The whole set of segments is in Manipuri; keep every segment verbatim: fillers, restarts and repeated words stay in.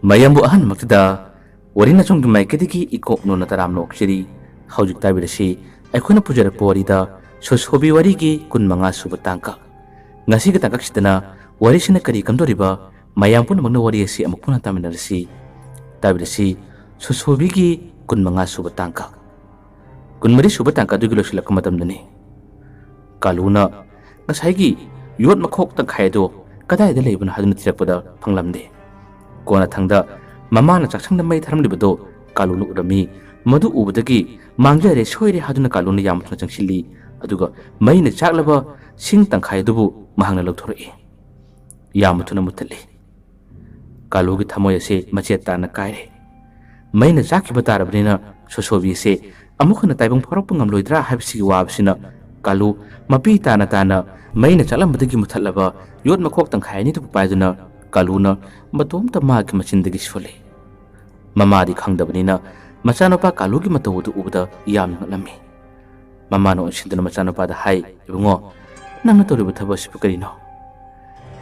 ꯃꯌꯥꯝꯕꯨ ꯑꯍꯥꯟꯕꯃꯛꯇꯗ ꯋꯥꯔꯤ ꯅꯆꯨꯝꯒꯤ ꯃꯥꯏꯀꯩꯗꯒꯤ ꯏꯀꯣꯛ ꯅꯣꯟꯅ ꯇꯔꯥꯝꯅ ꯑꯣꯛꯆꯔꯤ꯫ ꯍꯧꯖꯤꯛ ꯇꯥꯕꯤꯔꯁꯤ ꯑꯩꯈꯣꯏꯅ ꯄꯨꯖꯔꯛꯄ ꯋꯥꯔꯤꯗ ꯁꯣꯁꯣꯕꯤ ꯋꯥꯔꯤꯒꯤ ꯀꯨꯟ ꯃꯉꯥ ꯁꯨꯕ ꯇꯥꯡꯀꯛ꯫ ꯉꯁꯤꯒꯤ ꯇꯥꯡꯀꯛꯁꯤꯗꯅ ꯋꯥꯔꯤꯁꯤꯅ ꯀꯔꯤ ꯀꯝꯗꯧꯔꯤꯕ, ꯃꯌꯥꯝ ꯄꯨꯝꯅꯃꯛꯅ ꯋꯥꯔꯤ ꯑꯁꯤ ꯑꯃꯨꯛ ꯄꯨꯟꯅ ꯇꯥꯃꯤꯟꯅꯔꯁꯤ꯫ ꯇꯥꯕꯤꯔꯁꯤ ꯁꯣꯁꯣꯕꯤꯒꯤ ꯀꯨꯟ ꯃꯉꯥ ꯁꯨꯕ ꯇꯥꯡꯀꯛ꯫ ꯀꯨꯟꯃꯔꯤ ꯁꯨꯕ ꯇꯥꯡꯀꯛ ꯑꯗꯨꯒꯤ ꯂꯣꯏꯁꯤꯜꯂꯛꯄ ꯃꯇꯝꯗꯅꯤ꯫ ꯀꯥꯂꯨꯅ ꯉꯁꯥꯏꯒꯤ ꯌꯣꯠ ꯃꯈꯣꯛ ꯇꯪꯈꯥꯏ ꯑꯗꯨ ꯀꯗꯥꯏꯗ ꯂꯩꯕꯅꯣ ꯍꯥꯏꯗꯨꯅ ꯊꯤꯔꯛꯄꯗ ꯐꯪꯂꯝꯗꯦ꯫ ꯀꯣꯟꯅꯊꯪꯗ ꯃꯃꯥꯅ ꯆꯥꯛꯁꯪꯗ ꯃꯩ ꯊꯥꯔꯝꯂꯤꯕꯗꯨ ꯀꯥꯂꯨꯅ ꯎꯔꯝꯃꯤ꯫ ꯃꯗꯨ ꯎꯕꯗꯒꯤ ꯃꯥꯡꯖꯔꯦ, ꯁꯣꯏꯔꯦ ꯍꯥꯏꯗꯨꯅ ꯀꯥꯂꯨꯅ ꯌꯥꯝꯅ ꯊꯨꯅ ꯆꯪꯁꯤꯜꯂꯤ꯫ ꯑꯗꯨꯒ ꯃꯩꯅ ꯆꯥꯛꯂꯕ ꯁꯤꯡ ꯇꯪꯈꯥꯏ ꯑꯗꯨꯕꯨ ꯃꯍꯥꯛꯅ ꯂꯧꯊꯣꯔꯛꯏ꯫ ꯌꯥꯝꯅ ꯊꯨꯅ ꯃꯨꯠꯊꯠꯂꯤ꯫ ꯀꯥꯂꯨꯒꯤ ꯊꯃꯣꯏ ꯑꯁꯤ ꯃꯆꯦꯠ ꯇꯥꯅ ꯀꯥꯏꯔꯦ꯫ ꯃꯩꯅ ꯆꯥꯛꯈꯤꯕ ꯇꯥꯔꯕꯅꯤꯅ ꯁꯣꯁꯣꯕꯤ ꯑꯁꯤ ꯑꯃꯨꯛ ꯍꯟꯅ ꯇꯥꯏꯕꯪ ꯐꯥꯎꯔꯛꯄ ꯉꯝꯂꯣꯏꯗ꯭ꯔꯥ ꯍꯥꯏꯕꯁꯤꯒꯤ ꯋꯥꯕꯁꯤꯅ ꯀꯥꯂꯨ ꯃꯄꯤ ꯇꯥꯅ ꯇꯥꯅ ꯃꯩꯅ ꯆꯥꯛꯂꯝꯕꯗꯒꯤ ꯃꯨꯠꯊꯠꯂꯕ ꯌꯣꯠ ꯃꯈꯣꯛ ꯇꯪꯈꯥꯏ ꯑꯅꯤꯗꯨꯕꯨ ꯄꯥꯏꯗꯨꯅ ꯀꯥꯂꯨꯅ ꯃꯇꯣꯝꯇ ꯃꯥꯒꯤ ꯃꯆꯤꯟꯗꯒꯤ ꯁꯣꯜꯂꯤ꯫ ꯃꯃꯥꯗꯤ ꯈꯪꯗꯕꯅꯤꯅ ꯃꯆꯥꯅꯨꯄꯥ ꯀꯥꯂꯨꯒꯤ ꯃꯇꯧ ꯑꯗꯨ ꯎꯕꯗ ꯌꯥꯝꯅ ꯉꯛꯂꯝꯃꯤ꯫ ꯃꯃꯥꯅ ꯑꯣꯟꯁꯤꯟꯗꯨꯅ ꯃꯆꯥꯅꯨꯄꯥꯗ ꯍꯥꯏ, "ꯏꯕꯨꯡꯉꯣ, ꯅꯪꯅ ꯇꯧꯔꯤꯕ ꯊꯕꯛ ꯑꯁꯤꯕꯨ ꯀꯔꯤꯅꯣ?"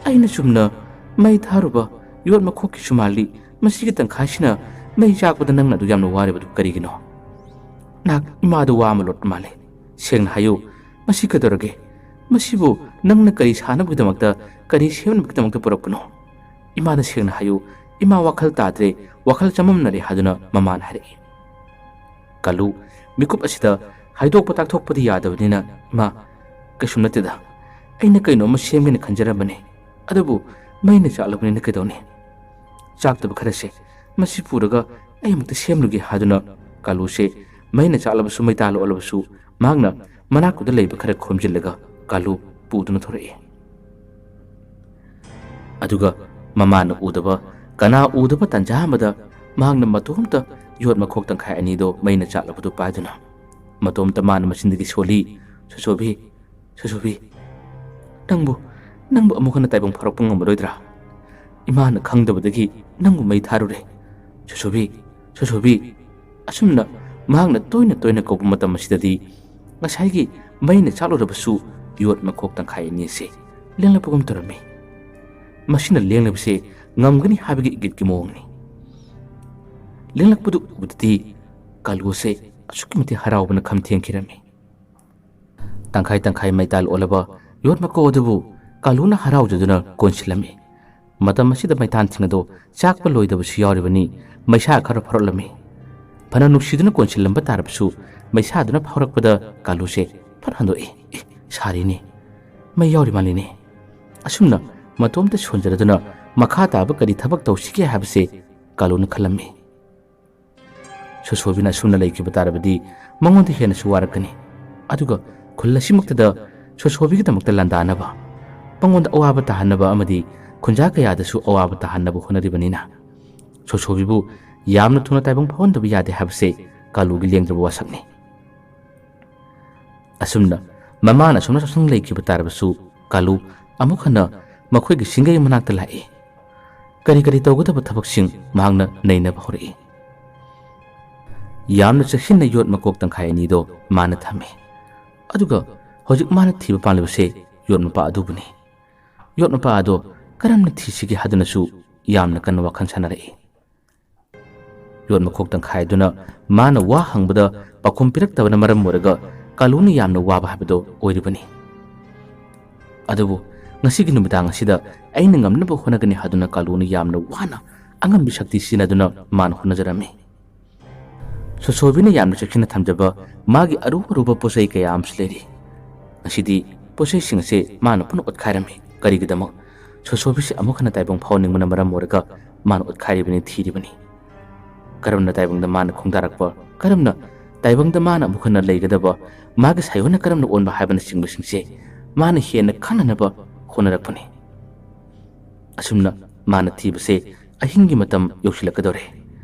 "ꯑꯩꯅ ꯆꯨꯝꯅ ꯃꯩ ꯊꯥꯔꯨꯕ ꯌꯣꯠ ꯃꯈꯣꯛꯀꯤꯁꯨ ꯃꯥꯜꯂꯤ, ꯃꯁꯤꯒꯤ ꯇꯪꯈꯥꯏꯁꯤꯅ ꯃꯩ ꯆꯥꯛꯄꯗ ꯅꯪꯅ ꯑꯗꯨ ꯌꯥꯝꯅ ꯋꯥꯔꯤꯕꯗꯨ ꯀꯔꯤꯒꯤꯅꯣ?" ꯅꯍꯥꯛ ꯏꯃꯥꯗ ꯋꯥ ꯑꯃ ꯂꯣꯠꯄ ꯃꯥꯜꯂꯤ꯫ ꯁꯦꯡꯅ ꯍꯥꯏꯌꯨ, ꯃꯁꯤ ꯀꯩꯗꯧꯔꯒꯦ? ꯃꯁꯤꯕꯨ ꯅꯪꯅ ꯀꯔꯤ ꯁꯥꯅꯕꯒꯤꯗꯃꯛꯇ, ꯀꯔꯤ ꯁꯦꯝꯅꯕꯒꯤꯗꯃꯛꯇ ꯄꯨꯔꯛꯄꯅꯣ? ꯏꯃꯥꯗ ꯁꯦꯡꯅ ꯍꯥꯏꯌꯨ, ꯏꯃꯥ ꯋꯥꯈꯜ ꯇꯥꯗ꯭ꯔꯦ, ꯋꯥꯈꯜ ꯆꯃꯝꯅꯔꯦ ꯍꯥꯏꯗꯨꯅ ꯃꯃꯥꯅ ꯍꯥꯏꯔꯛꯏ꯫ ꯀꯥꯂꯨ ꯃꯤꯀꯨꯞ ꯑꯁꯤꯗ ꯍꯥꯏꯗꯣꯛꯄ ꯇꯥꯛꯊꯣꯛꯄꯗꯤ ꯌꯥꯗꯕꯅꯤꯅ, "ꯏꯃꯥ, ꯀꯩꯁꯨꯝ ꯅꯠꯇꯦꯗ꯫ ꯑꯩꯅ ꯀꯩꯅꯣꯝꯃ ꯁꯦꯝꯒꯦꯅ ꯈꯟꯖꯔꯝꯕꯅꯤ꯫ ꯑꯗꯨꯕꯨ ꯃꯩꯅ ꯆꯥꯛꯂꯕꯅꯤꯅ ꯀꯩꯗꯧꯅꯤ? ꯆꯥꯛꯇꯕ ꯈꯔꯁꯦ ꯃꯁꯤ ꯄꯨꯔꯒ ꯑꯩ ꯑꯃꯨꯛꯇ ꯁꯦꯝꯂꯨꯒꯦ" ꯍꯥꯏꯗꯨꯅ ꯀꯥꯂꯨꯁꯦ ꯃꯩꯅ ꯆꯥꯛꯂꯕꯁꯨ ꯃꯩꯇꯥꯜ ꯑꯣꯛꯂꯕꯁꯨ ꯃꯍꯥꯛꯅ ꯃꯅꯥꯛꯇꯨꯗ ꯂꯩꯕ ꯈꯔ ꯈꯣꯝꯖꯤꯜꯂꯒ ꯀꯥꯂꯨ ꯄꯨꯗꯨꯅ ꯊꯣꯔꯛꯏ꯫ ꯑꯗꯨꯒ ꯃꯃꯥꯅ ꯎꯗꯕ, ꯀꯅꯥ ꯎꯗꯕ ꯇꯟꯖꯥ ꯑꯃꯗ ꯃꯍꯥꯛꯅ ꯃꯇꯣꯝꯇ ꯌꯣꯠ ꯃꯈꯣꯛ ꯇꯪꯈꯥꯏ ꯑꯅꯤꯗꯣ ꯃꯩꯅ ꯆꯥꯛꯂꯕꯗꯨ ꯄꯥꯏꯗꯨꯅ ꯃꯇꯣꯝꯇ ꯃꯥꯅ ꯃꯆꯤꯟꯗꯒꯤ ꯁꯣꯜꯂꯤ, "ꯁꯣꯁꯣꯕꯤ, ꯁꯣꯁꯣꯕꯤ, ꯅꯪꯕꯨ, ꯅꯪꯕꯨ ꯑꯃꯨꯛ ꯍꯟꯅ ꯇꯥꯏꯕꯪ ꯐꯥꯎꯔꯛꯄ ꯉꯝꯃꯔꯣꯏꯗ꯭ꯔꯥ? ꯏꯃꯥꯅ ꯈꯪꯗꯕꯗꯒꯤ ꯅꯪꯕꯨ ꯃꯩ ꯊꯥꯔꯨꯔꯦ꯫ ꯁꯣꯁꯣꯕꯤ, ꯁꯣꯁꯣꯕꯤ"꯫ ꯑꯁꯨꯝꯅ ꯃꯍꯥꯛꯅ ꯇꯣꯏꯅ ꯇꯣꯏꯅ ꯀꯧꯕ ꯃꯇꯝ ꯑꯁꯤꯗꯗꯤ ꯉꯁꯥꯏꯒꯤ ꯃꯩꯅ ꯆꯥꯛꯂꯨꯔꯕꯁꯨ ꯌꯣꯠ ꯃꯈꯣꯛ ꯇꯪꯈꯥꯏ ꯑꯅꯤ ꯑꯁꯤ ꯂꯦꯡꯂꯛꯄꯒꯨꯝ ꯇꯧꯔꯝꯃꯤ꯫ ꯃꯁꯤꯅ ꯂꯦꯡꯂꯤꯕꯁꯤ ꯉꯝꯒꯅꯤ ꯍꯥꯏꯕꯒꯤ ꯏꯪꯒꯤꯠꯀꯤ ꯃꯑꯣꯡꯅꯤ꯫ ꯂꯦꯡꯂꯛꯄꯗꯨ ꯎꯕꯗꯗꯤ ꯀꯥꯂꯨꯁꯦ ꯑꯁꯨꯛꯀꯤ ꯃꯇꯤꯛ ꯍꯔꯥꯎꯕꯅ ꯈꯝ ꯊꯦꯡꯈꯤꯔꯝꯃꯤ꯫ ꯇꯪꯈꯥꯏ ꯇꯪꯈꯥꯏ ꯃꯩꯇꯥꯜ ꯑꯣꯜꯂꯕ ꯌꯣꯠ ꯃꯀꯣꯛ ꯑꯗꯨꯕꯨ ꯀꯥꯂꯨꯅ ꯍꯔꯥꯎꯖꯗꯨꯅ ꯀꯣꯟꯁꯤꯜꯂꯝꯃꯤ꯫ ꯃꯇꯝ ꯑꯁꯤꯗ ꯃꯩꯇꯥꯟꯁꯤꯡ ꯑꯗꯨ ꯆꯥꯛꯄ ꯂꯣꯏꯗꯕꯁꯨ ꯌꯥꯎꯔꯤꯕꯅꯤ, ꯃꯩꯁꯥ ꯈꯔ ꯐꯥꯎꯔꯛꯂꯝꯃꯤ꯫ ꯐꯅ ꯅꯨꯡꯁꯤꯗꯨꯅ ꯀꯣꯟꯁꯤꯜꯂꯝꯕ ꯇꯥꯔꯕꯁꯨ ꯃꯩꯁꯥꯗꯨꯅ ꯐꯥꯎꯔꯛꯄꯗ ꯀꯥꯂꯨꯁꯦ ꯐꯠ ꯍꯟꯗꯣꯛꯏ꯫ "ꯑꯦ, ꯁꯥꯔꯤꯅꯦ, ꯃꯩ ꯌꯥꯎꯔꯤ ꯃꯥꯜꯂꯤꯅꯦ"꯫ ꯑꯁꯨꯝꯅ ꯃꯇꯣꯝꯇ ꯁꯣꯟꯖꯔꯗꯨꯅ ꯃꯈꯥ ꯇꯥꯕ ꯀꯔꯤ ꯊꯕꯛ ꯇꯧꯁꯤꯒꯦ ꯍꯥꯏꯕꯁꯦ ꯀꯥꯂꯨꯅ ꯈꯜꯂꯝꯃꯤ꯫ ꯁꯣꯁꯣꯕꯤꯅ ꯑꯁꯨꯝꯅ ꯂꯩꯈꯤꯕ ꯇꯥꯔꯕꯗꯤ ꯃꯉꯣꯟꯗ ꯍꯦꯟꯅꯁꯨ ꯋꯥꯔꯛꯀꯅꯤ꯫ ꯑꯗꯨꯒ ꯈꯨꯜ ꯑꯁꯤꯃꯛꯇꯗ ꯁꯣꯁꯣꯕꯤꯒꯤꯗꯃꯛꯇ ꯂꯥꯟꯗꯥꯅꯕ, ꯃꯉꯣꯟꯗ ꯑꯋꯥꯕ ꯇꯥꯍꯟꯅꯕ ꯑꯃꯗꯤ ꯈꯨꯟꯖꯥ ꯀꯌꯥꯗꯁꯨ ꯑꯋꯥꯕ ꯇꯥꯍꯟꯅꯕ ꯍꯣꯠꯅꯔꯤꯕꯅꯤꯅ ꯁꯣꯁꯣꯕꯤꯕꯨ ꯌꯥꯝꯅ ꯊꯨꯅ ꯇꯥꯏꯕꯪ ꯐꯥꯎꯍꯟꯗꯕ ꯌꯥꯗꯦ ꯍꯥꯏꯕꯁꯦ ꯀꯥꯂꯨꯒꯤ ꯂꯦꯡꯗ꯭ꯔꯕ ꯋꯥꯁꯛꯅꯤ꯫ ꯑꯁꯨꯝꯅ ꯃꯃꯥꯅ ꯑꯁꯨꯝꯅ ꯆꯥꯛꯁꯪ ꯂꯩꯈꯤꯕ ꯇꯥꯔꯕꯁꯨ ꯀꯥꯂꯨ ꯑꯃꯨꯛ ꯍꯟꯅ ꯃꯈꯣꯏꯒꯤ ꯁꯤꯡꯒꯩ ꯃꯅꯥꯛꯇ ꯂꯥꯛꯏ꯫ ꯀꯔꯤ ꯀꯔꯤ ꯇꯧꯒꯗꯕ ꯊꯕꯛꯁꯤꯡ ꯃꯍꯥꯛꯅ ꯅꯩꯅꯕ ꯍꯧꯔꯛꯏ꯫ ꯌꯥꯝꯅ ꯆꯦꯛꯁꯤꯟꯅ ꯌꯣꯠ ꯃꯀꯣꯛ ꯇꯪꯈꯥꯏ ꯑꯅꯤꯗꯣ ꯃꯥꯅ ꯊꯝꯃꯤ꯫ ꯑꯗꯨꯒ ꯍꯧꯖꯤꯛ ꯃꯥꯅ ꯊꯤꯕ ꯄꯥꯝꯂꯤꯕꯁꯦ ꯌꯣꯠ ꯃꯄꯥ ꯑꯗꯨꯕꯨꯅꯤ꯫ ꯌꯣꯠ ꯃꯄꯥ ꯑꯗꯣ ꯀꯔꯝꯅ ꯊꯤꯁꯤꯒꯦ ꯍꯥꯏꯗꯨꯅꯁꯨ ꯌꯥꯝꯅ ꯀꯟꯅ ꯋꯥꯈꯜ ꯁꯥꯟꯅꯔꯛꯏ꯫ ꯌꯣꯠ ꯃꯈꯣꯛ ꯇꯪꯈꯥꯏꯗꯨꯅ ꯃꯥꯅ ꯋꯥ ꯍꯪꯕꯗ ꯄꯥꯎꯈꯨꯝ ꯄꯤꯔꯛꯇꯕꯅ ꯃꯔꯝ ꯑꯣꯏꯔꯒ ꯀꯥꯂꯨꯅ ꯌꯥꯝꯅ ꯋꯥꯕ ꯍꯥꯏꯕꯗꯨ ꯑꯣꯏꯔꯤꯕꯅꯤ꯫ ꯑꯗꯨꯕꯨ ꯉꯁꯤꯒꯤ ꯅꯨꯃꯤꯗꯥꯡ ꯑꯁꯤꯗ ꯑꯩꯅ ꯉꯝꯅꯕ ꯍꯣꯠꯅꯒꯅꯤ ꯍꯥꯏꯗꯨꯅ ꯀꯥꯂꯨꯅ ꯌꯥꯝꯅ ꯋꯥꯅ ꯑꯉꯝꯕꯤ ꯁꯛꯇꯤ ꯁꯤꯖꯤꯟꯅꯗꯨꯅ ꯃꯥꯅ ꯍꯣꯠꯅꯖꯔꯝꯃꯤ꯫ ꯁꯣꯁꯣꯕꯤꯅ ꯌꯥꯝꯅ ꯆꯦꯛꯁꯤꯟꯅ ꯊꯝꯖꯕ ꯃꯥꯒꯤ ꯑꯔꯨ ꯑꯔꯨꯕ ꯄꯣꯠꯆꯩ ꯀꯌꯥ ꯑꯃꯁꯨ ꯂꯩꯔꯤ꯫ ꯉꯁꯤꯗꯤ ꯄꯣꯠꯆꯩꯁꯤꯡ ꯑꯁꯦ ꯃꯥꯅ ꯄꯨꯟꯅ ꯑꯣꯠꯈꯥꯏꯔꯝꯃꯤ꯫ ꯀꯔꯤꯒꯤꯗꯃꯛ? ꯁꯣꯁꯣꯕꯤꯁꯦ ꯑꯃꯨꯛ ꯍꯟꯅ ꯇꯥꯏꯕꯪ ꯐꯥꯎꯍꯟꯅꯤꯡꯕꯅ ꯃꯔꯝ ꯑꯣꯏꯔꯒ ꯃꯥꯅ ꯑꯣꯠꯈꯥꯏꯔꯤꯕꯅꯤ, ꯊꯤꯔꯤꯕꯅꯤ꯫ ꯀꯔꯝꯅ ꯇꯥꯏꯕꯪꯗ ꯃꯥꯅ ꯈꯣꯡꯗꯥꯔꯛꯄ, ꯀꯔꯝꯅ ꯇꯥꯏꯕꯪꯗ ꯃꯥꯅ ꯑꯃꯨꯛ ꯍꯟꯅ ꯂꯩꯒꯗꯕ, ꯃꯥꯒꯤ ꯁꯥꯏꯑꯣꯟꯅ ꯀꯔꯝꯅ ꯑꯣꯟꯕ ꯍꯥꯏꯕꯅꯆꯤꯡꯕꯁꯤꯡꯁꯦ ꯃꯥꯅ ꯍꯦꯟꯅ ꯈꯪꯅꯅꯕ ꯍꯣꯠꯅꯔꯛꯄꯅꯤ꯫ ꯑꯁꯨꯝꯅ ꯃꯥꯅ ꯊꯤꯕꯁꯦ ꯑꯍꯤꯡꯒꯤ ꯃꯇꯝ ꯌꯧꯁꯤꯜꯂꯛꯀꯗꯧꯔꯦ꯫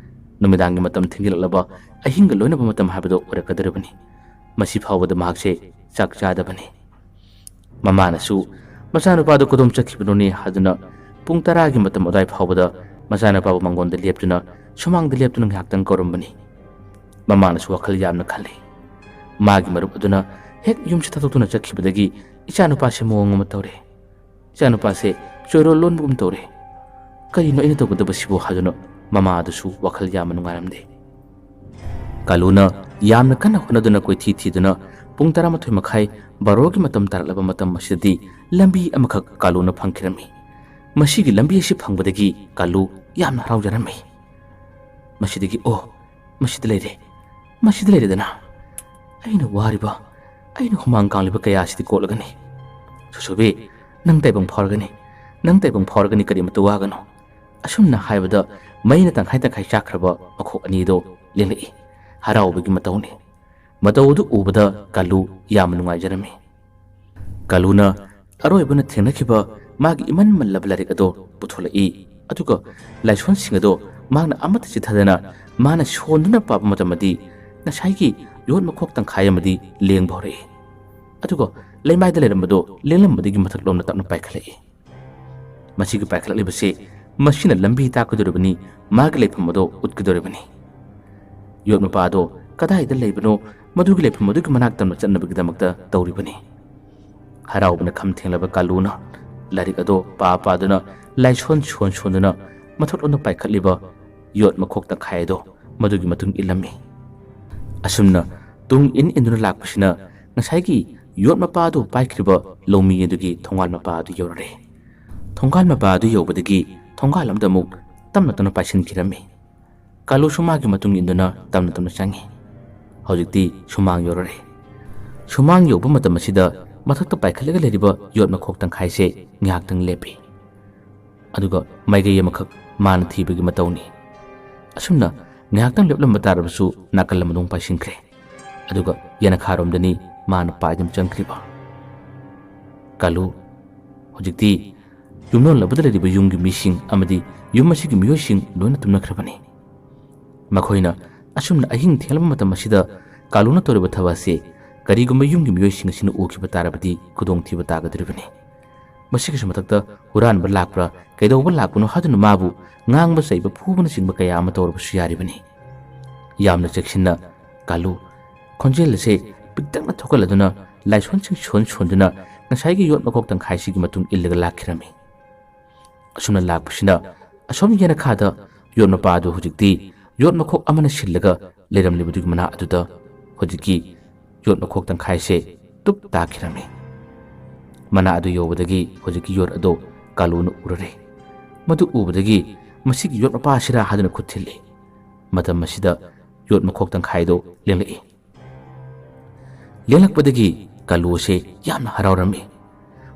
ꯅꯨꯃꯤꯗꯥꯡꯒꯤ ꯃꯇꯝ ꯊꯦꯡꯖꯤꯜꯂꯛꯂꯕ, ꯑꯍꯤꯡꯒ ꯂꯣꯏꯅꯕ ꯃꯇꯝ ꯍꯥꯏꯕꯗꯣ ꯑꯣꯏꯔꯛꯀꯗꯧꯔꯤꯕꯅꯤ꯫ ꯃꯁꯤ ꯐꯥꯎꯕꯗ ꯃꯍꯥꯛꯁꯦ ꯆꯥꯛ ꯆꯥꯗꯕꯅꯤ꯫ ꯃꯃꯥꯅꯁꯨ ꯃꯆꯥꯅꯨꯄꯥꯗꯨ ꯀꯗꯣꯝ ꯆꯠꯈꯤꯕꯅꯣꯅꯦ ꯍꯥꯏꯗꯨꯅ ꯄꯨꯡ ꯇꯔꯥꯒꯤ ꯃꯇꯝ ꯑꯗꯨꯋꯥꯏ ꯐꯥꯎꯕꯗ ꯃꯆꯥꯅꯨꯄꯥꯕꯨ ꯃꯥꯡꯒꯣꯟꯗ ꯂꯦꯞꯇꯨꯅ ꯁꯨꯃꯥꯡꯗ ꯂꯦꯞꯇꯨꯅ ꯉꯥꯏꯍꯥꯛꯇꯪ ꯀꯧꯔꯝꯕꯅꯤ꯫ ꯃꯃꯥꯅꯁꯨ ꯋꯥꯈꯜ ꯌꯥꯝꯅ ꯈꯜꯂꯤ꯫ ꯃꯥꯒꯤ ꯃꯔꯨꯞ ꯑꯗꯨꯅ ꯍꯦꯛ ꯌꯨꯝꯁꯤ ꯊꯥꯗꯣꯛꯇꯨꯅ ꯆꯠꯈꯤꯕꯗꯒꯤ ꯏꯆꯥꯅꯨꯄꯥꯁꯤ ꯃꯑꯣꯡ ꯑꯃ ꯇꯧꯔꯦ꯫ ꯏꯆꯥꯅꯨꯄꯥꯁꯦ ꯆꯣꯏꯔꯣꯜ ꯂꯣꯟꯕꯒꯨꯝ ꯇꯧꯔꯦ꯫ ꯀꯔꯤꯅꯣ ꯑꯩꯅ ꯇꯧꯒꯗꯕꯁꯤꯕꯨ ꯍꯥꯏꯗꯨꯅ ꯃꯃꯥ ꯑꯗꯨꯁꯨ ꯋꯥꯈꯜ ꯌꯥꯝꯅ ꯅꯨꯡꯉꯥꯏꯔꯝꯗꯦ꯫ ꯀꯥꯂꯨꯅ ꯌꯥꯝꯅ ꯀꯟꯅ ꯍꯣꯠꯅꯗꯨꯅ ꯀꯣꯏꯊꯤ ꯊꯤꯗꯨꯅ ꯄꯨꯡ ꯇꯔꯥꯃꯥꯊꯣꯏ ꯃꯈꯥꯏ, ꯕꯥꯔꯣꯒꯤ ꯃꯇꯝ ꯇꯥꯔꯛꯂꯕ ꯃꯇꯝ ꯑꯁꯤꯗꯗꯤ ꯂꯝꯕꯤ ꯑꯃꯈꯛ ꯀꯥꯂꯨꯅ ꯐꯪꯈꯤꯔꯝꯃꯤ꯫ ꯃꯁꯤꯒꯤ ꯂꯝꯕꯤ ꯑꯁꯤ ꯐꯪꯕꯗꯒꯤ ꯀꯥꯂꯨ ꯌꯥꯝꯅ ꯍꯔꯥꯎꯖꯔꯝꯃꯤ꯫ ꯃꯁꯤꯗꯒꯤ, "ꯑꯣ, ꯃꯁꯤꯗ ꯂꯩꯔꯦ, ꯃꯁꯤꯗ ꯂꯩꯔꯦꯗꯅ꯫ ꯑꯩꯅ ꯋꯥꯔꯤꯕ, ꯑꯩꯅ ꯍꯨꯃꯥꯡ ꯀꯥꯡꯂꯤꯕ ꯀꯌꯥ ꯑꯁꯤꯗꯤ ꯀꯣꯛꯂꯒꯅꯤ꯫ ꯁꯨꯁꯨꯕꯤ, ꯅꯪ ꯇꯥꯏꯕꯪ ꯐꯥꯎꯔꯒꯅꯤ, ꯅꯪ ꯇꯥꯏꯕꯪ ꯐꯥꯎꯔꯒꯅꯤ, ꯀꯔꯤꯃꯠꯇ ꯋꯥꯒꯅꯨ꯫" ꯑꯁꯨꯝꯅ ꯍꯥꯏꯕꯗ ꯃꯩꯅ ꯇꯪꯈꯥꯏ ꯇꯪꯈꯥꯏ ꯆꯥꯛꯈ꯭ꯔꯕ ꯃꯈꯣꯛ ꯑꯅꯤꯗꯣ ꯂꯦꯡꯂꯛꯏ꯫ ꯍꯔꯥꯎꯕꯒꯤ ꯃꯇꯧꯅꯤ꯫ ꯃꯇꯧ ꯑꯗꯨ ꯎꯕꯗ ꯀꯥꯂꯨ ꯌꯥꯝꯅ ꯅꯨꯡꯉꯥꯏꯖꯔꯝꯃꯤ꯫ ꯀꯥꯂꯨꯅ ꯑꯔꯣꯏꯕꯅ ꯊꯦꯡꯅꯈꯤꯕ ꯃꯥꯒꯤ ꯏꯃꯟ ꯃꯜꯂꯕ ꯂꯥꯏꯔꯤꯛ ꯑꯗꯣ ꯄꯨꯊꯣꯂꯛꯏ꯫ ꯑꯗꯨꯒ ꯂꯥꯏꯁꯣꯟꯁꯤꯡ ꯑꯗꯣ ꯃꯍꯥꯛꯅ ꯑꯃꯠꯇ ꯆꯤꯠꯊꯗꯅ ꯃꯥꯅ ꯁꯣꯟꯗꯨꯅ ꯄꯥꯕ ꯃꯇꯝꯗꯗꯤ ꯉꯁꯥꯏꯒꯤ ꯌꯣꯠ ꯃꯈꯣꯛ ꯇꯪꯈꯥꯏ ꯑꯃꯗꯤ ꯂꯦꯡꯕ ꯍꯧꯔꯛꯏ꯫ ꯑꯗꯨꯒ ꯂꯩꯃꯥꯏꯗ ꯂꯩꯔꯝꯕꯗꯣ ꯂꯦꯡꯂꯝꯕꯗꯒꯤ ꯃꯊꯛꯂꯣꯝꯗ ꯇꯞꯅ ꯄꯥꯏꯈꯠꯂꯛꯏ꯫ ꯃꯁꯤꯒꯤ ꯄꯥꯏꯈꯠꯂꯛꯂꯤꯕꯁꯤ ꯃꯁꯤꯅ ꯂꯝꯕꯤ ꯇꯥꯛꯀꯗꯧꯔꯤꯕꯅꯤ, ꯃꯥꯒꯤ ꯂꯩꯐꯝ ꯑꯗꯣ ꯎꯠꯀꯗꯧꯔꯤꯕꯅꯤ꯫ ꯌꯣꯠ ꯃꯄꯥ ꯑꯗꯣ ꯀꯗꯥꯏꯗ ꯂꯩꯕꯅꯣ, ꯃꯗꯨꯒꯤ ꯂꯩꯐꯝ ꯑꯗꯨꯒꯤ ꯃꯅꯥꯛ ꯇꯝꯅ ꯆꯠꯅꯕꯒꯤꯗꯃꯛꯇ ꯇꯧꯔꯤꯕꯅꯤ꯫ ꯍꯔꯥꯎꯕꯅ ꯈꯝ ꯊꯦꯡꯂꯕ ꯀꯥꯂꯨꯅ ꯂꯥꯏꯔꯤꯛ ꯑꯗꯣ ꯄꯥ ꯄꯥꯗꯨꯅ, ꯂꯥꯏꯁꯣꯟ ꯁꯣꯟ ꯁꯣꯟꯗꯨꯅ ꯃꯊꯛꯂꯣꯝꯗ ꯄꯥꯏꯈꯠꯂꯤꯕ ꯌꯣꯠ ꯃꯈꯣꯛ ꯇꯪꯈꯥꯏ ꯑꯗꯣ ꯃꯗꯨꯒꯤ ꯃꯇꯨꯡ ꯏꯜꯂꯝꯃꯤ꯫ ꯑꯁꯨꯝꯅ ꯇꯨꯡ ꯏꯟ ꯏꯟꯗꯨꯅ ꯂꯥꯛꯄꯁꯤꯅ ꯉꯁꯥꯏꯒꯤ ꯌꯣꯠ ꯃꯄꯥ ꯑꯗꯨ ꯄꯥꯏꯈ꯭ꯔꯤꯕ ꯂꯧꯃꯤ ꯑꯗꯨꯒꯤ ꯊꯣꯡꯒꯥꯜ ꯃꯄꯥ ꯑꯗꯨ ꯌꯧꯔꯔꯦ꯫ ꯊꯣꯡꯒꯥꯜ ꯃꯄꯥ ꯑꯗꯨ ꯌꯧꯕꯗꯒꯤ ꯊꯣꯡꯒꯥꯜ ꯑꯃꯗ ꯑꯃꯨꯛ ꯇꯞꯅ ꯇꯞꯅ ꯄꯥꯏꯁꯤꯟꯈꯤꯔꯝꯃꯤ꯫ ꯀꯥꯂꯨꯁꯨ ꯃꯥꯒꯤ ꯃꯇꯨꯡ ꯏꯟꯗꯨꯅ ꯇꯞꯅ ꯇꯞꯅ ꯆꯪꯉꯤ꯫ ꯍꯧꯖꯤꯛꯇꯤ ꯁꯨꯃꯥꯡ ꯌꯧꯔꯔꯦ꯫ ꯁꯨꯃꯥꯡ ꯌꯧꯕ ꯃꯇꯝ ꯑꯁꯤꯗ ꯃꯊꯛꯇ ꯄꯥꯏꯈꯠꯂꯒ ꯂꯩꯔꯤꯕ ꯌꯣꯠ ꯃꯈꯣꯛ ꯇꯪꯈꯥꯏꯁꯦ ꯉꯥꯏꯍꯥꯛꯇꯪ ꯂꯦꯞꯄꯤ꯫ ꯑꯗꯨꯒ ꯃꯥꯏꯀꯩ ꯑꯃꯈꯛ ꯃꯥꯅ ꯊꯤꯕꯒꯤ ꯃꯇꯧꯅꯤ꯫ ꯑꯁꯨꯝꯅ ꯉꯥꯏꯍꯥꯛꯇꯪ ꯂꯦꯞꯂꯝꯕ ꯇꯥꯔꯕꯁꯨ ꯅꯥꯀꯜ ꯑꯃꯗ ꯑꯃꯨꯛ ꯄꯥꯏꯁꯤꯟꯈ꯭ꯔꯦ꯫ ꯑꯗꯨꯒ ꯌꯦꯅꯈꯥꯔꯣꯝꯗꯅꯤ ꯃꯥꯅ ꯄꯥꯏꯗꯨꯅ ꯆꯪꯈ꯭ꯔꯤꯕ꯫ ꯀꯥꯂꯨ, ꯍꯧꯖꯤꯛꯇꯤ ꯌꯨꯝꯂꯣꯟ ꯑꯃꯗ ꯂꯩꯔꯤꯕ ꯌꯨꯝꯒꯤ ꯃꯤꯁꯤꯡ ꯑꯃꯗꯤ ꯌꯨꯝ ꯑꯁꯤꯒꯤ ꯃꯤꯑꯣꯏꯁꯤꯡ ꯂꯣꯏꯅ ꯇꯨꯝꯅꯈ꯭ꯔꯕꯅꯤ꯫ ꯃꯈꯣꯏꯅ ꯑꯁꯨꯝꯅ ꯑꯍꯤꯡ ꯊꯦꯡꯂꯕ ꯃꯇꯝ ꯑꯁꯤꯗ ꯀꯥꯂꯨꯅ ꯇꯧꯔꯤꯕ ꯊꯕꯛ ꯑꯁꯤ ꯀꯔꯤꯒꯨꯝꯕ ꯌꯨꯝꯒꯤ ꯃꯤꯑꯣꯏꯁꯤꯡ ꯑꯁꯤꯅ ꯎꯈꯤꯕ ꯇꯥꯔꯕꯗꯤ ꯈꯨꯗꯣꯡꯊꯤꯕ ꯇꯥꯒꯗꯧꯔꯤꯕꯅꯤ꯫ ꯃꯁꯤꯒꯤꯁꯨ ꯃꯊꯛꯇ ꯍꯨꯔꯥꯟꯕ ꯂꯥꯛꯄ꯭ꯔꯥ, ꯀꯩꯗꯧꯕ ꯂꯥꯛꯄꯅꯣ ꯍꯥꯏꯗꯨꯅ ꯃꯥꯕꯨ ꯉꯥꯡꯕ ꯆꯩꯕ ꯐꯨꯕꯅꯆꯤꯡꯕ ꯀꯌꯥ ꯑꯃ ꯇꯧꯔꯕꯁꯨ ꯌꯥꯔꯤꯕꯅꯤ꯫ ꯌꯥꯝꯅ ꯆꯦꯛꯁꯤꯟꯅ ꯀꯥꯂꯨ, ꯈꯣꯟꯖꯦꯜ ꯑꯁꯦ ꯄꯤꯛꯇꯛꯅ ꯊꯣꯛꯍꯜꯂꯗꯨꯅ ꯂꯥꯏꯁꯣꯟꯁꯤꯡ ꯁꯣꯟ ꯁꯣꯟꯗꯨꯅ ꯉꯁꯥꯏꯒꯤ ꯌꯣꯠ ꯃꯈꯣꯛ ꯇꯪꯈꯥꯏꯁꯤꯒꯤ ꯃꯇꯨꯡ ꯏꯜꯂꯒ ꯂꯥꯛꯈꯤꯔꯝꯃꯤ꯫ ꯑꯁꯨꯝꯅ ꯂꯥꯛꯄꯁꯤꯅ ꯑꯁꯣꯝ ꯌꯦꯅꯈꯥꯗ ꯌꯣꯠ ꯃꯄꯥ ꯑꯗꯨ ꯍꯧꯖꯤꯛꯇꯤ ꯌꯣꯠ ꯃꯈꯣꯛ ꯑꯃꯅ ꯁꯤꯜꯂꯒ ꯂꯩꯔꯝꯂꯤꯕꯗꯨꯒꯤ ꯃꯅꯥꯛ ꯑꯗꯨꯗ ꯍꯧꯖꯤꯛꯀꯤ ꯌꯣꯠ ꯃꯈꯣꯛ ꯇꯪꯈꯥꯏꯁꯦ ꯇꯨꯞ ꯇꯥꯈꯤꯔꯝꯃꯤ꯫ ꯃꯅꯥ ꯑꯗꯨ ꯌꯧꯕꯗꯒꯤ ꯍꯧꯖꯤꯛꯀꯤ ꯌꯣꯠ ꯑꯗꯨ ꯀꯥꯂꯨꯅ ꯎꯔꯔꯦ꯫ ꯃꯗꯨ ꯎꯕꯗꯒꯤ "ꯃꯁꯤꯒꯤ ꯌꯣꯠ ꯃꯄꯥꯁꯤꯔꯥ?" ꯍꯥꯏꯗꯨꯅ ꯈꯨꯠ ꯊꯤꯜꯂꯤ꯫ ꯃꯇꯝ ꯑꯁꯤꯗ ꯌꯣꯠ ꯃꯈꯣꯛ ꯇꯪꯈꯥꯏꯗꯨ ꯂꯦꯡꯂꯛꯏ꯫ ꯂꯦꯡꯂꯛꯄꯗꯒꯤ ꯀꯥꯂꯨ ꯑꯁꯦ ꯌꯥꯝꯅ ꯍꯔꯥꯎꯔꯝꯃꯤ꯫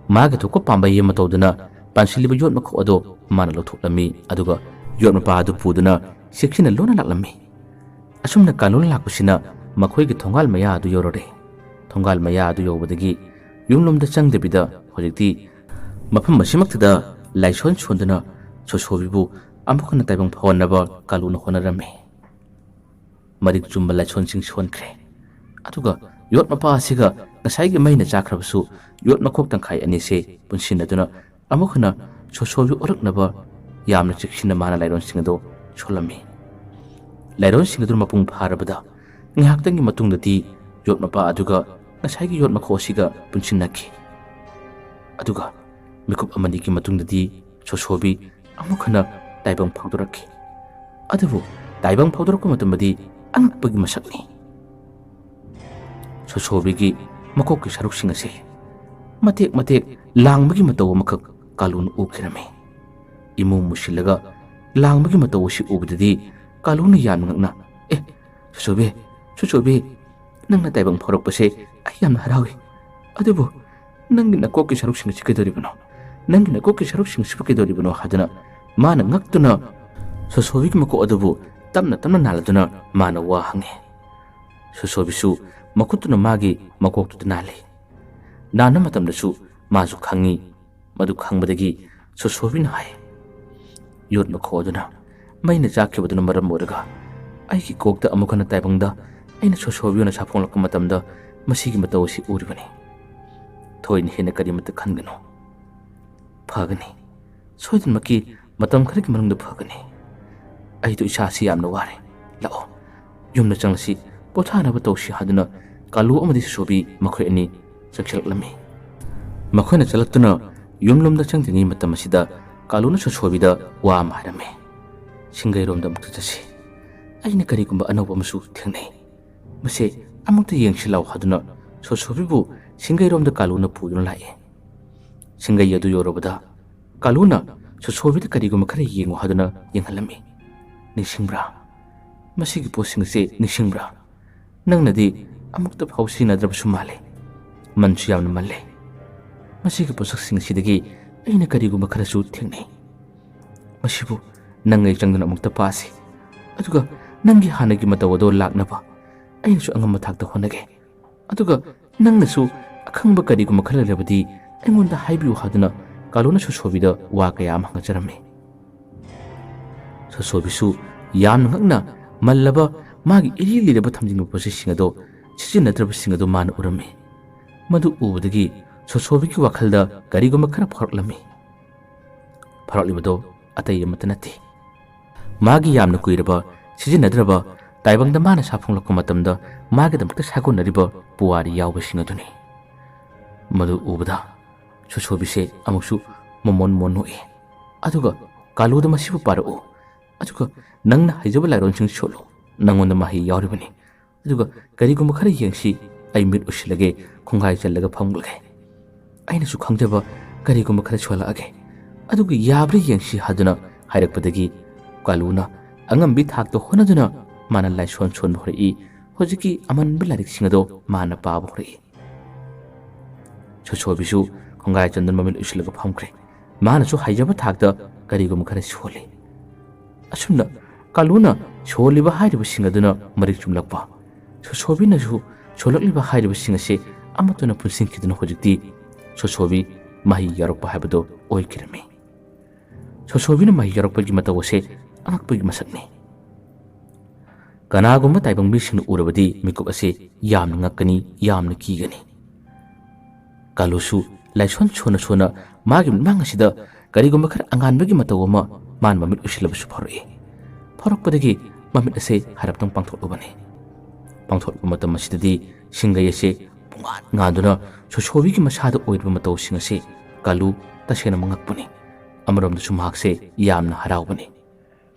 ꯃꯥꯒꯤ ꯊꯣꯛꯄ ꯄꯥꯝꯕꯩ ꯑꯃ ꯇꯧꯗꯨꯅ ꯄꯥꯟꯁꯤꯜꯂꯤꯕ ꯌꯣꯠ ꯃꯈꯣꯛ ꯑꯗꯨ ꯃꯥꯅ ꯂꯧꯊꯣꯛꯂꯝꯃꯤ, ꯑꯗꯨꯒ ꯌꯣꯠ ꯃꯄꯥ ꯑꯗꯨ ꯄꯨꯗꯨꯅ ꯆꯦꯛꯁꯤꯟꯅ ꯂꯣꯟꯅ ꯂꯥꯛꯂꯝꯃꯤ꯫ ꯑꯁꯨꯝꯅ ꯀꯥꯂꯨꯅ ꯂꯥꯛꯄꯁꯤꯅ ꯃꯈꯣꯏꯒꯤ ꯊꯣꯡꯒꯥꯜ ꯃꯌꯥ ꯑꯗꯨ ꯌꯧꯔꯔꯦ꯫ ꯊꯣꯡꯒꯥꯜ ꯃꯌꯥ ꯑꯗꯨ ꯌꯧꯕꯗꯒꯤ ꯌꯨꯝꯂꯣꯝꯗ ꯆꯪꯗꯕꯤꯗ ꯍꯧꯖꯤꯛꯇꯤ ꯃꯐꯝ ꯑꯁꯤꯃꯛꯇꯗ ꯂꯥꯏꯁꯣꯟ ꯁꯣꯟꯗꯨꯅ ꯁꯣꯁꯣꯕꯤꯕꯨ ꯑꯃꯨꯛ ꯍꯟꯅ ꯇꯥꯏꯕꯪ ꯐꯥꯎꯍꯟꯅꯕ ꯀꯥꯂꯨꯅ ꯍꯣꯠꯅꯔꯝꯃꯤ꯫ ꯃꯔꯤꯛ ꯆꯨꯝꯕ ꯂꯥꯏꯁꯣꯟꯁꯤꯡ ꯁꯣꯟꯈ꯭ꯔꯦ꯫ ꯑꯗꯨꯒ ꯌꯣꯠ ꯃꯄꯥ ꯑꯁꯤꯒ ꯉꯁꯥꯏꯒꯤ ꯃꯩꯅ ꯆꯥꯈ꯭ꯔꯕꯁꯨ ꯌꯣꯠ ꯃꯈꯣꯛ ꯇꯪꯈꯥꯏ ꯑꯅꯤꯁꯦ ꯄꯨꯟꯁꯤꯟꯅꯗꯨꯅ ꯑꯃꯨꯛ ꯍꯟꯅ ꯁꯣꯁꯣꯕꯤ ꯑꯣꯜꯂꯛꯅꯕ ꯌꯥꯝꯅ ꯆꯦꯛꯁꯤꯟꯅ ꯃꯥꯅ ꯂꯥꯏꯔꯣꯟꯁꯤꯡ ꯑꯗꯨ ꯁꯣꯜꯂꯝꯃꯤ꯫ ꯂꯥꯏꯔꯣꯟꯁꯤꯡ ꯑꯗꯨ ꯃꯄꯨꯡ ꯐꯥꯔꯕꯗ ꯉꯥꯏꯍꯥꯛꯇꯪꯒꯤ ꯃꯇꯨꯡꯗꯗꯤ ꯌꯣꯠ ꯃꯄꯥ ꯑꯗꯨꯒ ꯉꯁꯥꯏꯒꯤ ꯌꯣꯠ ꯃꯈꯣꯛ ꯑꯁꯤꯒ ꯄꯨꯟꯁꯤꯟꯅꯈꯤ꯫ ꯑꯗꯨꯒ ꯃꯤꯀꯨꯞ ꯑꯃꯅꯤꯒꯤ ꯃꯇꯨꯡꯗꯗꯤ ꯁꯣꯁꯣꯕꯤ ꯑꯃꯨꯛ ꯍꯟꯅ ꯇꯥꯏꯕꯪ ꯐꯥꯎꯗꯣꯔꯛꯈꯤ꯫ ꯑꯗꯨꯕꯨ ꯇꯥꯏꯕꯪ ꯐꯥꯎꯗꯣꯔꯛꯄ ꯃꯇꯝꯗꯗꯤ ꯑꯉꯛꯄꯒꯤ ꯃꯁꯛꯅꯤ꯫ ꯁꯣꯁꯣꯕꯤꯒꯤ ꯃꯀꯣꯛꯀꯤ ꯁꯔꯨꯛꯁꯤꯡ ꯑꯁꯤ ꯃꯇꯦꯛ ꯃꯇꯦꯛ ꯂꯥꯡꯕꯒꯤ ꯃꯇꯧ ꯑꯃꯈꯛ ꯀꯥꯂꯨꯅ ꯎꯈꯤꯔꯝꯃꯤ꯫ ꯏꯃꯨ ꯃꯨꯁꯤꯜꯂꯒ ꯂꯥꯡꯕꯒꯤ ꯃꯇꯧ ꯑꯁꯤ ꯎꯕꯗꯗꯤ ꯀꯥꯂꯨꯅ ꯌꯥꯝꯅ ꯉꯛꯅ, "ꯑꯦ, ꯁꯣꯁꯣꯕꯤ, ꯁꯣꯁꯣꯕꯤ, ꯅꯪꯅ ꯇꯥꯏꯕꯪ ꯐꯥꯎꯔꯛꯄꯁꯦ ꯑꯩ ꯌꯥꯝꯅ ꯍꯔꯥꯎꯏ꯫ ꯑꯗꯨꯕꯨ ꯅꯪꯒꯤ ꯅꯀꯣꯛꯀꯤ ꯁꯔꯨꯛꯁꯤꯡ ꯑꯁꯤ ꯀꯩꯗꯧꯔꯤꯕꯅꯣ? ꯅꯪꯒꯤ ꯅꯀꯣꯛꯀꯤ ꯁꯔꯨꯛꯁꯤꯡ ꯑꯁꯤꯕꯨ ꯀꯩꯗꯧꯔꯤꯕꯅꯣ?" ꯍꯥꯏꯗꯨꯅ ꯃꯥꯅ ꯉꯛꯇꯨꯅ ꯁꯣꯁꯣꯕꯤꯒꯤ ꯃꯀꯣꯛ ꯑꯗꯨꯕꯨ ꯇꯞꯅ ꯇꯞꯅ ꯅꯥꯜꯂꯗꯨꯅ ꯃꯥꯅ ꯋꯥ ꯍꯪꯉꯤ꯫ ꯁꯣꯁꯣꯕꯤꯁꯨ ꯃꯈꯨꯠꯇꯨꯅ ꯃꯥꯒꯤ ꯃꯀꯣꯛꯇꯨꯗ ꯅꯥꯜꯂꯤ꯫ ꯅꯥꯟꯕ ꯃꯇꯝꯗꯁꯨ ꯃꯥꯁꯨ ꯈꯪꯉꯤ꯫ ꯃꯗꯨ ꯈꯪꯕꯗꯒꯤ ꯁꯣꯁꯣꯕꯤꯅ ꯍꯥꯏ, "ꯌꯣꯠ ꯃꯈꯣꯛ ꯑꯗꯨꯅ ꯃꯩꯅ ꯆꯥꯛꯈꯤꯕꯗꯨꯅ ꯃꯔꯝ ꯑꯣꯏꯔꯒ ꯑꯩꯒꯤ ꯀꯣꯛꯇ ꯑꯃꯨꯛ ꯍꯟꯅ ꯇꯥꯏꯕꯪꯗ ꯑꯩꯅ ꯁꯣꯁꯣꯕꯤ ꯑꯣꯏꯅ ꯁꯥꯐꯣꯡꯂꯛꯄ ꯃꯇꯝꯗ ꯃꯁꯤꯒꯤ ꯃꯇꯧ ꯑꯁꯤ ꯎꯔꯤꯕꯅꯤ꯫ ꯊꯣꯏꯅ ꯍꯦꯟꯅ ꯀꯔꯤꯃꯠꯇ ꯈꯟꯒꯅꯨ꯫ ꯐꯒꯅꯤ꯫ ꯁꯣꯏꯗꯅꯃꯛꯀꯤ ꯃꯇꯝ ꯈꯔꯒꯤ ꯃꯅꯨꯡꯗ ꯐꯒꯅꯤ꯫ ꯑꯩꯗꯣ ꯏꯁꯥꯁꯤ ꯌꯥꯝꯅ ꯋꯥꯔꯦ꯫ ꯂꯥꯛꯑꯣ, ꯌꯨꯝꯗ ꯆꯪꯂꯁꯤ, ꯄꯣꯊꯥꯅꯕ ꯇꯧꯁꯤ" ꯍꯥꯏꯗꯨꯅ ꯀꯥꯂꯨ ꯑꯃꯗꯤ ꯁꯣꯁꯣꯕꯤ ꯃꯈꯣꯏ ꯑꯅꯤ ꯆꯪꯁꯤꯜꯂꯛꯂꯝꯃꯤ꯫ ꯃꯈꯣꯏꯅ ꯆꯠꯂꯛꯇꯨꯅ ꯌꯨꯝꯂꯣꯝꯗ ꯆꯪꯗ꯭ꯔꯤꯉꯩ ꯃꯇꯝ ꯑꯁꯤꯗ ꯀꯥꯂꯨꯅ ꯁꯣꯁꯣꯕꯤꯗ ꯋꯥ ꯑꯃ ꯍꯥꯏꯔꯝꯃꯤ꯫ "ꯁꯤꯡꯒꯩꯔꯣꯝꯗ ꯑꯃꯨꯛꯇ ꯆꯠꯁꯤ꯫ ꯑꯩꯅ ꯀꯔꯤꯒꯨꯝꯕ ꯑꯅꯧꯕ ꯑꯃꯁꯨ ꯊꯦꯡꯅꯩ꯫ ꯃꯁꯦ ꯑꯃꯨꯛꯇ ꯌꯦꯡꯁꯤ ꯂꯥꯎ" ꯍꯥꯏꯗꯨꯅ ꯁꯣꯁꯣꯕꯤꯕꯨ ꯁꯤꯡꯒꯩꯔꯣꯝꯗ ꯀꯥꯂꯨꯅ ꯄꯨꯗꯨꯅ ꯂꯥꯛꯏ꯫ ꯁꯤꯡꯒꯩ ꯑꯗꯨ ꯌꯧꯔꯕꯗ ꯀꯥꯂꯨꯅ ꯁꯣꯁꯣꯕꯤꯗ ꯀꯔꯤꯒꯨꯝꯕ ꯈꯔ ꯌꯦꯡꯉꯨ ꯍꯥꯏꯗꯨꯅ ꯌꯦꯡꯍꯜꯂꯝꯃꯤ꯫ "ꯅꯤꯡꯁꯤꯡꯕ꯭ꯔꯥ? ꯃꯁꯤꯒꯤ ꯄꯣꯠꯁꯤꯡ ꯑꯁꯦ ꯅꯤꯡꯁꯤꯡꯕ꯭ꯔꯥ? ꯅꯪꯅꯗꯤ ꯑꯃꯨꯛꯇ ꯐꯥꯎ ꯁꯤꯖꯤꯟꯅꯗ꯭ꯔꯕꯁꯨ ꯃꯥꯜꯂꯦ꯫ ꯃꯟꯁꯨ ꯌꯥꯝꯅ ꯃꯜꯂꯦ꯫ ꯃꯁꯤꯒꯤ ꯄꯣꯠꯁꯛꯁꯤꯡ ꯑꯁꯤꯗꯒꯤ ꯑꯩꯅ ꯀꯔꯤꯒꯨꯝꯕ ꯈꯔꯁꯨ ꯊꯦꯡꯅꯩ꯫ ꯃꯁꯤꯕꯨ ꯅꯪ ꯑꯩ ꯆꯪꯗꯨꯅ ꯑꯃꯨꯛꯇ ꯄꯥꯁꯤ꯫ ꯑꯗꯨꯒ ꯅꯪꯒꯤ ꯍꯥꯟꯅꯒꯤ ꯃꯇꯧ ꯑꯗꯣ ꯂꯥꯛꯅꯕ ꯑꯩꯅꯁꯨ ꯑꯉꯝꯕ ꯊꯥꯛꯇ ꯍꯣꯠꯅꯒꯦ꯫ ꯑꯗꯨꯒ ꯅꯪꯅꯁꯨ ꯑꯈꯪꯕ ꯀꯔꯤꯒꯨꯝꯕ ꯈꯔ ꯂꯩꯔꯕꯗꯤ ꯑꯩꯉꯣꯟꯗ ꯍꯥꯏꯕꯤꯌꯨ" ꯍꯥꯏꯗꯨꯅ ꯀꯥꯂꯨꯅ ꯁꯣꯁꯣꯕꯤꯗ ꯋꯥ ꯀꯌꯥ ꯑꯃ ꯍꯪꯒꯠꯆꯔꯝꯃꯤ꯫ ꯁꯣꯁꯣꯕꯤꯁꯨ ꯌꯥꯝꯅ ꯉꯛꯅ ꯃꯜꯂꯕ ꯃꯥꯒꯤ ꯏꯔꯤ ꯂꯤꯔꯕ ꯊꯝꯖꯤꯟꯕ ꯄꯣꯠꯆꯩꯁꯤꯡ ꯑꯗꯣ, ꯁꯤꯖꯤꯟꯅꯗ꯭ꯔꯕꯁꯤꯡ ꯑꯗꯣ ꯃꯥꯅ ꯎꯔꯝꯃꯤ꯫ ꯃꯗꯨ ꯎꯕꯗꯒꯤ ꯁꯣꯁꯣꯕꯤꯒꯤ ꯋꯥꯈꯜꯗ ꯀꯔꯤꯒꯨꯝꯕ ꯈꯔ ꯐꯥꯎꯔꯛꯂꯝꯃꯤ꯫ ꯐꯥꯎꯔꯛꯂꯤꯕꯗꯣ ꯑꯇꯩ ꯑꯃꯠꯇ ꯅꯠꯇꯦ꯫ ꯃꯥꯒꯤ ꯌꯥꯝꯅ ꯀꯨꯏꯔꯕ ꯁꯤꯖꯤꯟꯅꯗ꯭ꯔꯕ ꯇꯥꯏꯕꯪꯗ ꯃꯥꯅ ꯁꯥꯐꯣꯡꯂꯛꯄ ꯃꯇꯝꯗ ꯃꯥꯒꯤꯗꯃꯛꯇ ꯁꯥꯒꯣꯟꯅꯔꯤꯕ ꯄꯨꯋꯥꯔꯤ ꯌꯥꯎꯕꯁꯤꯡ ꯑꯗꯨꯅꯤ꯫ ꯃꯗꯨ ꯎꯕꯗ ꯁꯣꯁꯣꯕꯤꯁꯦ ꯑꯃꯨꯛꯁꯨ ꯃꯃꯣꯟ ꯃꯣꯟ ꯅꯣꯛꯏ꯫ ꯑꯗꯨꯒ ꯀꯥꯂꯨꯗ "ꯃꯁꯤꯕꯨ ꯄꯥꯔꯛꯎ꯫ ꯑꯗꯨꯒ ꯅꯪꯅ ꯍꯩꯖꯕ ꯂꯥꯏꯔꯣꯟꯁꯤꯡ ꯁꯣꯜꯂꯨ꯫ ꯅꯪꯉꯣꯟꯗ ꯃꯍꯩ ꯌꯥꯎꯔꯤꯕꯅꯤ꯫ ꯑꯗꯨꯒ ꯀꯔꯤꯒꯨꯝꯕ ꯈꯔ ꯌꯦꯡꯁꯤ꯫ ꯑꯩ ꯃꯤꯠ ꯎꯏꯁꯤꯜꯂꯒꯦ, ꯈꯣꯡꯒꯥꯏ ꯆꯜꯂꯒ ꯐꯝꯂꯒꯦ꯫ ꯑꯩꯅꯁꯨ ꯈꯪꯖꯕ ꯀꯔꯤꯒꯨꯝꯕ ꯈꯔ ꯁꯣꯜꯂꯛꯑꯒꯦ꯫ ꯑꯗꯨꯒ ꯌꯥꯕ꯭ꯔꯥ ꯌꯦꯡꯁꯤ" ꯍꯥꯏꯗꯨꯅ ꯍꯥꯏꯔꯛꯄꯗꯒꯤ ꯀꯥꯂꯨꯅ ꯑꯉꯝꯕꯤ ꯊꯥꯛꯇ ꯍꯣꯠꯅꯗꯨꯅ ꯃꯥꯅ ꯂꯥꯏꯁꯣꯟ ꯁꯣꯟꯕ ꯍꯧꯔꯛꯏ꯫ ꯍꯧꯖꯤꯛꯀꯤ ꯑꯃꯟꯕ ꯂꯥꯏꯔꯤꯛꯁꯤꯡ ꯑꯗꯣ ꯃꯥꯅ ꯄꯥꯕ ꯍꯧꯔꯛꯏ꯫ ꯁꯣꯁꯣꯕꯤꯁꯨ ꯈꯣꯡꯒꯥꯏ ꯆꯟꯗꯨꯅ ꯃꯃꯤꯠ ꯎꯏꯁꯤꯜꯂꯒ ꯐꯝꯈ꯭ꯔꯦ꯫ ꯃꯥꯅꯁꯨ ꯍꯩꯖꯕ ꯊꯥꯛꯇ ꯀꯔꯤꯒꯨꯝꯕ ꯈꯔ ꯁꯣꯜꯂꯤ꯫ ꯑꯁꯨꯝꯅ ꯀꯥꯂꯨꯅ ꯁꯣꯜꯂꯤꯕ ꯍꯥꯏꯔꯤꯕꯁꯤꯡ ꯑꯗꯨꯅ ꯃꯔꯤꯛ ꯆꯨꯝꯂꯛꯄ, ꯁꯣꯁꯣꯕꯤꯅꯁꯨ ꯁꯣꯜꯂꯛꯂꯤꯕ ꯍꯥꯏꯔꯤꯕꯁꯤꯡ ꯑꯁꯤ ꯑꯃꯠꯇꯅ ꯄꯨꯟꯁꯤꯟꯈꯤꯗꯨꯅ ꯍꯧꯖꯤꯛꯇꯤ ꯁꯣꯁꯣꯕꯤ ꯃꯍꯩ ꯌꯥꯎꯔꯛꯄ ꯍꯥꯏꯕꯗꯨ ꯑꯣꯏꯈꯤꯔꯝꯃꯤ꯫ ꯁꯣꯁꯣꯕꯤꯅ ꯃꯍꯩ ꯌꯥꯎꯔꯛꯄꯒꯤ ꯃꯇꯧ ꯑꯁꯤ ꯑꯉꯛꯄꯒꯤ ꯃꯁꯛꯅꯤ꯫ ꯀꯅꯥꯒꯨꯝꯕ ꯇꯥꯏꯕꯪ ꯃꯤꯁꯤꯡꯅ ꯎꯔꯕꯗꯤ ꯃꯤꯀꯨꯞ ꯑꯁꯤ ꯌꯥꯝꯅ ꯉꯛꯀꯅꯤ, ꯌꯥꯝꯅ ꯀꯤꯒꯅꯤ꯫ ꯀꯥꯂꯨꯁꯨ ꯂꯥꯏꯁꯣꯟ ꯁꯣꯟꯅ ꯁꯣꯟꯅ ꯃꯥꯒꯤ ꯃꯤꯠꯃꯥꯡ ꯑꯁꯤꯗ ꯀꯔꯤꯒꯨꯝꯕ ꯈꯔ ꯑꯉꯥꯟꯕꯒꯤ ꯃꯇꯧ ꯑꯃ ꯃꯥꯅ ꯃꯃꯤꯠ ꯎꯏꯁꯤꯜꯂꯕꯁꯨ ꯐꯥꯎꯔꯛꯏ꯫ ꯐꯥꯎꯔꯛꯄꯗꯒꯤ ꯃꯃꯤꯠ ꯑꯁꯦ ꯍꯥꯏꯔꯞꯇꯪ ꯄꯥꯡꯊꯣꯛꯂꯨꯕꯅꯤ꯫ ꯄꯥꯡꯊꯣꯛꯂꯨꯕ ꯃꯇꯝ ꯑꯁꯤꯗꯗꯤ ꯁꯤꯡꯒꯩ ꯑꯁꯦ ꯄꯨꯡꯉꯥꯟ ꯉꯥꯟꯗꯨꯅ ꯁꯣꯁꯣꯕꯤꯒꯤ ꯃꯁꯥꯗ ꯑꯣꯏꯔꯤꯕ ꯃꯇꯧꯁꯤꯡ ꯑꯁꯤ ꯀꯥꯂꯨ ꯇꯁꯦꯡꯅ ꯉꯛꯄꯅꯤ꯫ ꯑꯃꯔꯣꯝꯗꯁꯨ ꯃꯍꯥꯛꯁꯦ ꯌꯥꯝꯅ ꯍꯔꯥꯎꯕꯅꯤ꯫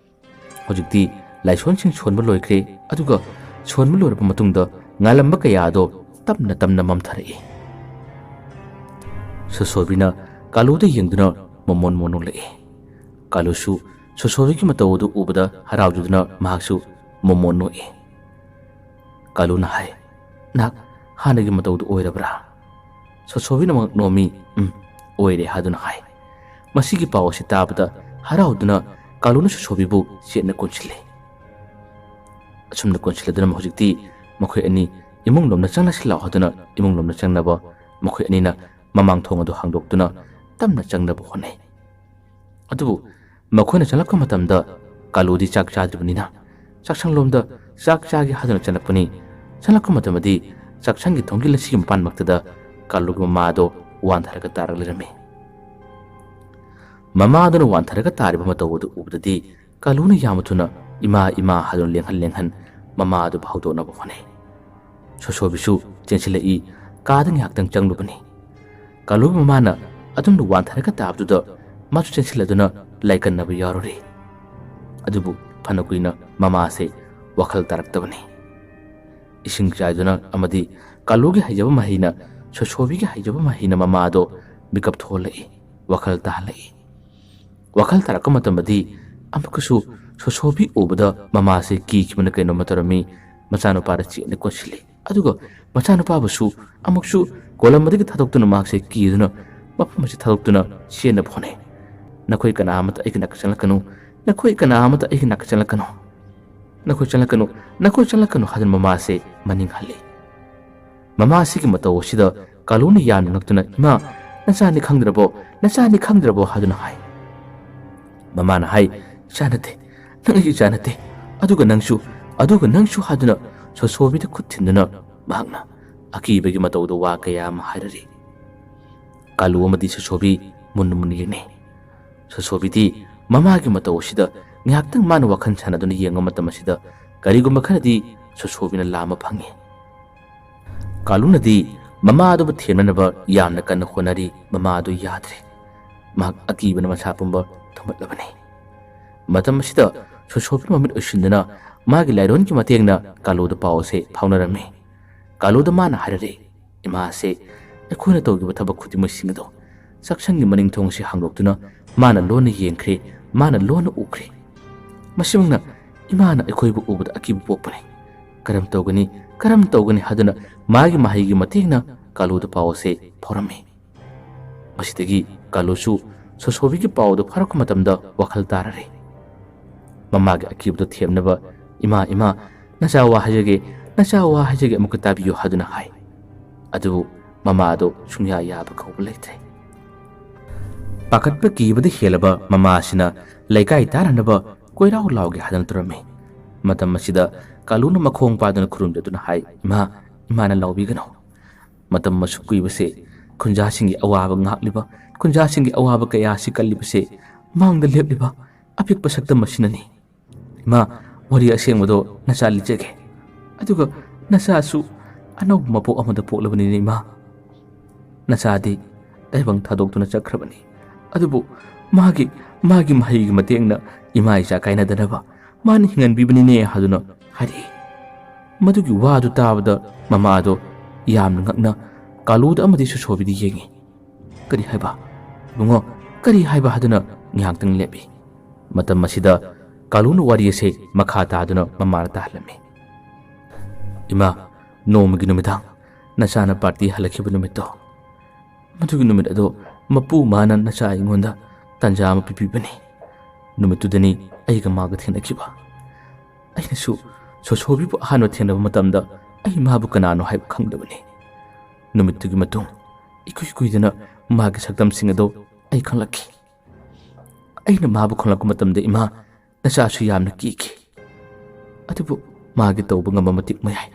ꯍꯧꯖꯤꯛꯇꯤ ꯂꯥꯏꯁꯣꯟꯁꯤꯡ ꯁꯣꯟꯕ ꯂꯣꯏꯈ꯭ꯔꯦ, ꯑꯗꯨꯒ ꯁꯣꯟꯕ ꯂꯣꯏꯔꯕ ꯃꯇꯨꯡꯗ ꯉꯥꯜꯂꯝꯕ ꯀꯌꯥ ꯑꯗꯣ ꯇꯞꯅ ꯇꯞꯅ ꯃꯝꯊꯔꯛꯏ꯫ ꯁꯣꯁꯣꯕꯤꯅ ꯀꯥꯂꯨꯗ ꯌꯦꯡꯗꯨꯅ ꯃꯣꯃꯣꯟ ꯃꯣꯟ ꯅꯣꯛꯂꯛꯏ꯫ ꯀꯥꯂꯨꯁꯨ ꯁꯣꯁꯣꯕꯤꯒꯤ ꯃꯇꯧ ꯑꯗꯨ ꯎꯕꯗ ꯍꯔꯥꯎꯖꯗꯨꯅ ꯃꯍꯥꯛꯁꯨ ꯃꯣꯃꯣꯟ ꯅꯣꯛꯏ꯫ ꯀꯥꯂꯨꯅ ꯍꯥꯏ, "ꯅꯍꯥꯛ ꯍꯥꯟꯅꯒꯤ ꯃꯇꯧꯗꯨ ꯑꯣꯏꯔꯕ꯭ꯔꯥ?" ꯁꯣꯁꯣꯕꯤꯅ ꯑꯃꯨꯛ ꯅꯣꯝꯃꯤ꯫ "ꯎꯝ, ꯑꯣꯏꯔꯦ" ꯍꯥꯏꯗꯨꯅ ꯍꯥꯏ꯫ ꯃꯁꯤꯒꯤ ꯄꯥꯎ ꯑꯁꯤ ꯇꯥꯕꯗ ꯍꯔꯥꯎꯗꯨꯅ ꯀꯥꯂꯨꯅ ꯁꯣꯁꯣꯕꯤꯕꯨ ꯆꯦꯠꯅ ꯀꯣꯟꯁꯤꯜꯂꯤ꯫ ꯑꯁꯨꯝꯅ ꯀꯣꯟꯁꯤꯜꯂꯗꯨꯅ ꯍꯧꯖꯤꯛꯇꯤ ꯃꯈꯣꯏ ꯑꯅꯤ ꯏꯃꯨꯡ ꯂꯣꯝꯗ ꯆꯪꯅꯁꯤ ꯂꯥꯛꯑꯣ ꯍꯥꯏꯗꯨꯅ ꯏꯃꯨꯡ ꯂꯣꯝꯗ ꯆꯪꯅꯕ ꯃꯈꯣꯏ ꯑꯅꯤꯅ ꯃꯃꯥꯡ ꯊꯣꯡ ꯑꯗꯨ ꯍꯥꯡꯗꯣꯛꯇꯨꯅ ꯇꯞꯅ ꯆꯪꯅꯕ ꯍꯣꯠꯅꯩ꯫ ꯑꯗꯨꯕꯨ ꯃꯈꯣꯏꯅ ꯆꯪꯂꯛꯄ ꯃꯇꯝꯗ ꯀꯥꯂꯨꯗꯤ ꯆꯥꯛ ꯆꯥꯗ꯭ꯔꯤꯕꯅꯤꯅ ꯆꯥꯛꯁꯪꯂꯣꯝꯗ ꯆꯥꯛ ꯆꯥꯒꯦ ꯍꯥꯏꯗꯨꯅ ꯆꯪꯂꯛꯄꯅꯤ꯫ ꯆꯪꯂꯛꯄ ꯃꯇꯝꯗꯗꯤ ꯆꯥꯛꯁꯪꯒꯤ ꯊꯣꯡꯒꯤ ꯂꯁꯤꯒꯤ ꯃꯄꯥꯟꯃꯛꯇꯗ ꯀꯥꯂꯨꯒꯤ ꯃꯃꯥ ꯑꯗꯣ ꯋꯥꯟꯊꯔꯒ ꯇꯥꯔꯒ ꯂꯩꯔꯝꯃꯤ꯫ ꯃꯃꯥ ꯑꯗꯨꯅ ꯋꯥꯟꯊꯔꯒ ꯇꯥꯔꯤꯕ ꯃꯇꯧ ꯑꯗꯨ ꯎꯕꯗꯗꯤ ꯀꯥꯂꯨꯅ ꯌꯥꯝꯅ ꯊꯨꯅ "ꯏꯃꯥ, ꯏꯃꯥ" ꯍꯥꯏꯗꯨꯅ ꯂꯦꯡꯍꯟ ꯂꯦꯡꯍꯟ ꯃꯃꯥ ꯑꯗꯨꯕꯨ ꯍꯧꯗꯣꯛꯅꯕ ꯍꯣꯠꯅꯩ꯫ ꯁꯣꯁꯣꯕꯤꯁꯨ ꯆꯦꯟꯁꯤꯜꯂꯛꯏ꯫ ꯀꯥꯗ ꯉꯥꯏꯍꯥꯛꯇꯪ ꯆꯪꯂꯨꯕꯅꯤ꯫ ꯀꯥꯂꯨꯒꯤ ꯃꯃꯥꯅ ꯑꯗꯨꯝꯅ ꯋꯥꯟꯊꯔꯒ ꯇꯥꯕꯗꯨꯗ ꯃꯥꯁꯨ ꯆꯦꯟꯁꯤꯜꯂꯗꯨꯅ ꯂꯥꯏꯀꯠꯅꯕ ꯌꯥꯎꯔꯨꯔꯦ꯫ ꯑꯗꯨꯕꯨ ꯐꯅ ꯀꯨꯏꯅ ꯃꯃꯥꯁꯦ ꯋꯥꯈꯜ ꯇꯥꯔꯛꯇꯕꯅꯤ꯫ ꯏꯁꯤꯡ ꯆꯥꯏꯗꯨꯅ ꯑꯃꯗꯤ ꯀꯥꯂꯨꯒꯤ ꯍꯩꯖꯕ ꯃꯍꯩꯅ, ꯁꯣꯁꯣꯕꯤꯒꯤ ꯍꯩꯖꯕ ꯃꯍꯩꯅ ꯃꯃꯥꯗꯣ ꯃꯤꯀꯞ ꯊꯣꯛꯍꯜꯂꯛꯏ, ꯋꯥꯈꯜ ꯇꯥꯍꯜꯂꯛꯏ꯫ ꯋꯥꯈꯜ ꯇꯥꯔꯛꯄ ꯃꯇꯝꯗꯗꯤ ꯑꯃꯨꯛꯀꯁꯨ ꯁꯣꯁꯣꯕꯤ ꯎꯕꯗ ꯃꯃꯥꯁꯦ ꯀꯤꯈꯤꯕꯅ ꯀꯩꯅꯣꯝꯃ ꯇꯧꯔꯝꯃꯤ꯫ ꯃꯆꯥꯅꯨꯄꯥꯗ ꯆꯦꯠꯅ ꯀꯣꯟꯁꯤꯜꯂꯤ꯫ ꯑꯗꯨꯒ ꯃꯆꯥꯅꯨꯄꯥꯕꯨꯁꯨ ꯑꯃꯨꯛꯁꯨ ꯀꯣꯂꯝ ꯑꯗꯒꯤ ꯊꯥꯗꯣꯛꯇꯨꯅ ꯃꯍꯥꯛꯁꯦ ꯀꯤꯗꯨꯅ ꯃꯐꯝ ꯑꯁꯤ ꯊꯥꯗꯣꯛꯇꯨꯅ ꯆꯦꯟꯅꯕ ꯍꯣꯠꯅꯩ꯫ "ꯅꯈꯣꯏ ꯀꯅꯥ ꯑꯃꯠꯇ ꯑꯩꯒꯤ ꯅꯥꯛꯇ ꯆꯪꯂꯛꯀꯅꯨ, ꯅꯈꯣꯏ ꯀꯅꯥ ꯑꯃꯠꯇ ꯑꯩꯒꯤ ꯅꯥꯛꯇ ꯆꯪꯂꯛꯀꯅꯨ, ꯅꯈꯣꯏ ꯆꯪꯂꯛꯀꯅꯨ, ꯅꯈꯣꯏ ꯆꯪꯂꯛꯀꯅꯨ" ꯍꯥꯏꯗꯨꯅ ꯃꯃꯥꯁꯦ ꯃꯅꯤꯡ ꯍꯜꯂꯤ꯫ ꯃꯃꯥ ꯑꯁꯤꯒꯤ ꯃꯇꯧ ꯑꯁꯤꯗ ꯀꯥꯂꯨꯅ ꯌꯥꯝꯅ ꯉꯛꯇꯨꯅ, "ꯏꯃꯥ, ꯅꯆꯥꯅꯤ ꯈꯪꯗ꯭ꯔꯕꯣ? ꯅꯆꯥꯅꯤ ꯈꯪꯗ꯭ꯔꯕꯣ?" ꯍꯥꯏꯗꯨꯅ ꯍꯥꯏ꯫ ꯃꯃꯥꯅ ꯍꯥꯏ, "ꯏꯆꯥ ꯅꯠꯇꯦ, ꯅꯪ ꯑꯩꯒꯤ ꯏꯆꯥ ꯅꯠꯇꯦ꯫ ꯑꯗꯨꯒ ꯅꯪꯁꯨ, ꯑꯗꯨꯒ ꯅꯪꯁꯨ" ꯍꯥꯏꯗꯨꯅ ꯁꯣꯁꯣꯕꯤꯗ ꯈꯨꯠ ꯊꯤꯟꯗꯨꯅ ꯃꯍꯥꯛꯅ ꯑꯀꯤꯕꯒꯤ ꯃꯇꯧꯗ ꯋꯥ ꯀꯌꯥ ꯑꯃ ꯍꯥꯏꯔꯔꯤ꯫ ꯀꯥꯂꯨ ꯑꯃꯗꯤ ꯁꯣꯁꯣꯕꯤ ꯃꯨꯟꯅ ꯃꯨꯟꯅ ꯌꯦꯡꯅꯩ꯫ ꯁꯣꯁꯣꯕꯤꯗꯤ ꯃꯃꯥꯒꯤ ꯃꯇꯧ ꯑꯁꯤꯗ ꯉꯥꯏꯍꯥꯛꯇꯪ ꯃꯥꯅ ꯋꯥꯈꯜ ꯁꯥꯟꯅꯗꯨꯅ ꯌꯦꯡꯕ ꯃꯇꯝ ꯑꯁꯤꯗ ꯀꯔꯤꯒꯨꯝꯕ ꯈꯔꯗꯤ ꯁꯣꯁꯣꯕꯤꯅ ꯂꯥꯝꯕ ꯐꯪꯉꯤ꯫ ꯀꯥꯂꯨꯅꯗꯤ ꯃꯃꯥ ꯑꯗꯨꯕꯨ ꯊꯦꯝꯅꯅꯕ ꯌꯥꯝꯅ ꯀꯟꯅ ꯍꯣꯠꯅꯔꯤ꯫ ꯃꯃꯥ ꯑꯗꯨ ꯌꯥꯗ꯭ꯔꯦ꯫ ꯃꯍꯥꯛ ꯑꯀꯤꯕꯅ ꯃꯁꯥ ꯄꯨꯝꯕ ꯊꯨꯝꯕꯠꯂꯕꯅꯤ꯫ ꯃꯇꯝ ꯑꯁꯤꯗ ꯁꯣꯁꯣꯕꯤꯅ ꯃꯃꯤꯠ ꯎꯏꯁꯤꯟꯗꯨꯅ ꯃꯥꯒꯤ ꯂꯥꯏꯔꯣꯟꯒꯤ ꯃꯇꯦꯡꯅ ꯀꯥꯂꯨꯗ ꯄꯥꯎ ꯑꯁꯦ ꯐꯥꯎꯅꯔꯝꯃꯤ꯫ ꯀꯥꯂꯨꯗ ꯃꯥꯅ ꯍꯥꯏꯔꯔꯦ, "ꯏꯃꯥ ꯑꯁꯦ ꯑꯩꯈꯣꯏꯅ ꯇꯧꯈꯤꯕ ꯊꯕꯛ ꯈꯨꯗꯤꯡꯃꯛꯁꯤꯡ ꯑꯗꯣ ꯆꯥꯛꯁꯪꯒꯤ ꯃꯅꯤꯡ ꯊꯣꯡꯁꯤ ꯍꯥꯡꯗꯣꯛꯇꯨꯅ ꯃꯥꯅ ꯂꯣꯟꯅ ꯌꯦꯡꯈ꯭ꯔꯦ, ꯃꯥꯅ ꯂꯣꯟꯅ ꯎꯈ꯭ꯔꯦ꯫ ꯃꯁꯤꯃꯛꯅ ꯏꯃꯥꯅ ꯑꯩꯈꯣꯏꯕꯨ ꯎꯕꯗ ꯑꯀꯤꯕ ꯄꯣꯛꯄꯅꯤ꯫ ꯀꯔꯝ ꯇꯧꯒꯅꯤ, ꯀꯔꯝ ꯇꯧꯒꯅꯤ?" ꯍꯥꯏꯗꯨꯅ ꯃꯥꯒꯤ ꯃꯍꯩꯒꯤ ꯃꯇꯦꯡꯅ ꯀꯥꯂꯨꯗ ꯄꯥꯎ ꯑꯁꯦ ꯐꯥꯎꯔꯝꯃꯤ꯫ ꯃꯁꯤꯗꯒꯤ ꯀꯥꯂꯨꯁꯨ ꯁꯣꯁꯣꯕꯤꯒꯤ ꯄꯥꯎꯗꯨ ꯐꯥꯔꯛꯄ ꯃꯇꯝꯗ ꯋꯥꯈꯜ ꯇꯥꯔꯔꯦ꯫ ꯃꯃꯥꯒꯤ ꯑꯀꯤꯕꯗꯨ ꯊꯦꯝꯅꯕ, "ꯏꯃꯥ, ꯏꯃꯥ, ꯅꯆꯥ ꯋꯥ ꯍꯥꯏꯖꯒꯦ, ꯅꯆꯥ ꯋꯥ ꯍꯥꯏꯖꯒꯦ, ꯑꯃꯨꯛꯀ ꯇꯥꯕꯤꯌꯨ" ꯍꯥꯏꯗꯨꯅ ꯍꯥꯏ꯫ ꯑꯗꯨꯕꯨ ꯃꯃꯥ ꯑꯗꯨ ꯁꯨꯡꯌꯥ ꯌꯥꯕ ꯀꯧꯕ ꯂꯩꯇ꯭ꯔꯦ꯫ ꯄꯥꯈꯠꯄ ꯀꯤꯕꯗ ꯍꯦꯜꯂꯕ ꯃꯃꯥ ꯑꯁꯤꯅ ꯂꯩꯀꯥꯏ ꯇꯥꯟꯅꯅꯕ ꯀꯣꯏꯔꯥꯎ ꯂꯥꯎꯒꯦ ꯍꯥꯏꯗꯨꯅ ꯇꯧꯔꯝꯃꯤ꯫ ꯃꯇꯝ ꯑꯁꯤꯗ ꯀꯥꯂꯨꯅ ꯃꯈꯣꯡ ꯄꯥꯏꯗꯨꯅ ꯈꯨꯔꯨꯝꯖꯗꯨꯅ ꯍꯥꯏ, "ꯏꯃꯥ, ꯏꯃꯥꯅ ꯂꯥꯎꯕꯤꯒꯅꯨ꯫ ꯃꯇꯝ ꯑꯁꯨꯛ ꯀꯨꯏꯕꯁꯦ ꯈꯨꯟꯖꯥꯁꯤꯡꯒꯤ ꯑꯋꯥꯕ ꯉꯥꯛꯂꯤꯕ, ꯈꯨꯟꯖꯥꯁꯤꯡꯒꯤ ꯑꯋꯥꯕ ꯀꯌꯥ ꯑꯁꯤ ꯀꯜꯂꯤꯕꯁꯦ ꯃꯥꯡꯗ ꯂꯦꯞꯂꯤꯕ ꯑꯄꯤꯛꯄ ꯁꯛꯇꯝ ꯑꯁꯤꯅꯅꯤ꯫ ꯏꯃꯥ, ꯋꯥꯔꯤ ꯑꯁꯦꯡꯕꯗꯣ ꯅꯆꯥ ꯂꯤꯖꯒꯦ꯫ ꯑꯗꯨꯒ ꯅꯆꯥꯁꯨ ꯑꯅꯧꯕ ꯃꯄꯣꯛ ꯑꯃꯗ ꯄꯣꯛꯂꯕꯅꯤꯅ ꯏꯃꯥ꯫ ꯅꯆꯥꯗꯤ ꯇꯥꯏꯕꯪ ꯊꯥꯗꯣꯛꯇꯨꯅ ꯆꯠꯈ꯭ꯔꯕꯅꯤ꯫ ꯑꯗꯨꯕꯨ ꯃꯥꯒꯤ, ꯃꯥꯒꯤ ꯃꯍꯩꯒꯤ ꯃꯇꯦꯡꯅ ꯏꯃꯥ ꯏꯆꯥ ꯀꯥꯏꯅꯗꯅꯕ ꯃꯥꯅ ꯍꯤꯡꯍꯟꯕꯤꯕꯅꯤꯅꯦ" ꯍꯥꯏꯗꯨꯅ ꯍꯥꯏꯔꯛꯏ꯫ ꯃꯗꯨꯒꯤ ꯋꯥꯗꯨ ꯇꯥꯕꯗ ꯃꯃꯥꯗꯣ ꯌꯥꯝꯅ ꯉꯛꯅ ꯀꯥꯂꯨꯗ ꯑꯃꯗꯤ ꯁꯣꯁꯣꯕꯤꯗ ꯌꯦꯡꯉꯤ꯫ "ꯀꯔꯤ ꯍꯥꯏꯕ? ꯏꯕꯨꯡꯉꯣ, ꯀꯔꯤ ꯍꯥꯏꯕ?" ꯍꯥꯏꯗꯨꯅ ꯉꯥꯏꯍꯥꯛꯇꯪ ꯂꯦꯞꯄꯤ꯫ ꯃꯇꯝ ꯑꯁꯤꯗ ꯀꯥꯂꯨꯅ ꯋꯥꯔꯤ ꯑꯁꯦ ꯃꯈꯥ ꯇꯥꯗꯨꯅ ꯃꯃꯥꯗ ꯇꯥꯍꯜꯂꯝꯃꯤ꯫ "ꯏꯃꯥ, ꯅꯣꯡꯃꯒꯤ ꯅꯨꯃꯤꯗꯥꯡ ꯅꯆꯥꯅ ꯄꯥꯔꯇꯤ ꯍꯜꯂꯛꯈꯤꯕ ꯅꯨꯃꯤꯠꯇꯣ, ꯃꯗꯨꯒꯤ ꯅꯨꯃꯤꯠ ꯑꯗꯣ ꯃꯄꯨ ꯃꯥꯅ ꯅꯆꯥ ꯑꯩꯉꯣꯟꯗ ꯇꯥꯟꯖꯥ ꯑꯃ ꯄꯤꯕꯤꯕꯅꯤ꯫ ꯅꯨꯃꯤꯠꯇꯨꯗꯅꯤ ꯑꯩꯒ ꯃꯥꯒ ꯊꯦꯡꯅꯈꯤꯕ꯫ ꯑꯩꯅꯁꯨ ꯁꯣꯁꯣꯕꯤꯕꯨ ꯑꯍꯥꯟꯕ ꯊꯦꯡꯅꯕ ꯃꯇꯝꯗ ꯑꯩ ꯃꯥꯕꯨ ꯀꯅꯥꯅꯣ ꯍꯥꯏꯕ ꯈꯪꯗꯕꯅꯤ꯫ ꯅꯨꯃꯤꯠꯇꯨꯒꯤ ꯃꯇꯨꯡ ꯏꯀꯨꯏ ꯀꯨꯏꯗꯅ ꯃꯥꯒꯤ ꯁꯛꯇꯝꯁꯤꯡ ꯑꯗꯣ ꯑꯩ ꯈꯪꯂꯛꯈꯤ꯫ ꯑꯩꯅ ꯃꯥꯕꯨ ꯈꯪꯂꯛꯄ ꯃꯇꯝꯗ ꯏꯃꯥ, ꯅꯆꯥꯁꯨ ꯌꯥꯝꯅ ꯀꯤꯈꯤ꯫ ꯑꯗꯨꯕꯨ ꯃꯥꯒꯤ ꯇꯧꯕ ꯉꯝꯕ ꯃꯇꯤꯛ ꯃꯌꯥꯏ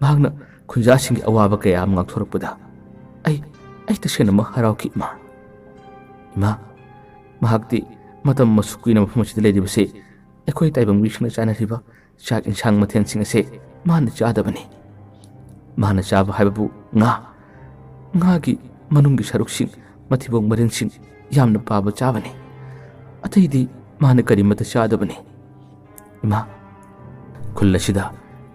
ꯃꯍꯥꯛꯅ ꯈꯨꯟꯖꯥꯁꯤꯡꯒꯤ ꯑꯋꯥꯕ ꯀꯌꯥ ꯑꯃ ꯉꯥꯛꯊꯣꯔꯛꯄꯗ ꯑꯩ, ꯑꯩ ꯇꯁꯦꯡꯅꯃꯛ ꯍꯔꯥꯎꯈꯤ ꯏꯃꯥ꯫ ꯏꯃꯥ, ꯃꯍꯥꯛꯇꯤ ꯃꯇꯝ ꯑꯁꯨꯛ ꯀꯨꯏꯅ ꯃꯐꯝ ꯑꯁꯤꯗ ꯂꯩꯔꯤꯕꯁꯤ ꯑꯩꯈꯣꯏ ꯇꯥꯏꯕꯪ ꯃꯤꯁꯤꯡꯅ ꯆꯥꯅꯔꯤꯕ ꯆꯥꯛ ꯏꯟꯁꯥꯡ ꯃꯊꯦꯜꯁꯤꯡ ꯑꯁꯦ ꯃꯥꯅ ꯆꯥꯗꯕꯅꯤ꯫ ꯃꯥꯅ ꯆꯥꯕ ꯍꯥꯏꯕꯕꯨ ꯉꯥ, ꯉꯥꯒꯤ ꯃꯅꯨꯡꯒꯤ ꯁꯔꯨꯛꯁꯤꯡ, ꯃꯊꯤꯕꯣꯡ ꯃꯔꯤꯟꯁꯤꯡ ꯌꯥꯝꯅ ꯄꯥꯕ ꯆꯥꯕꯅꯤ꯫ ꯑꯇꯩꯗꯤ ꯃꯥꯅ ꯀꯔꯤꯃꯠꯇ ꯆꯥꯗꯕꯅꯤ꯫ ꯏꯃꯥ, ꯈꯨꯜ ꯑꯁꯤꯗ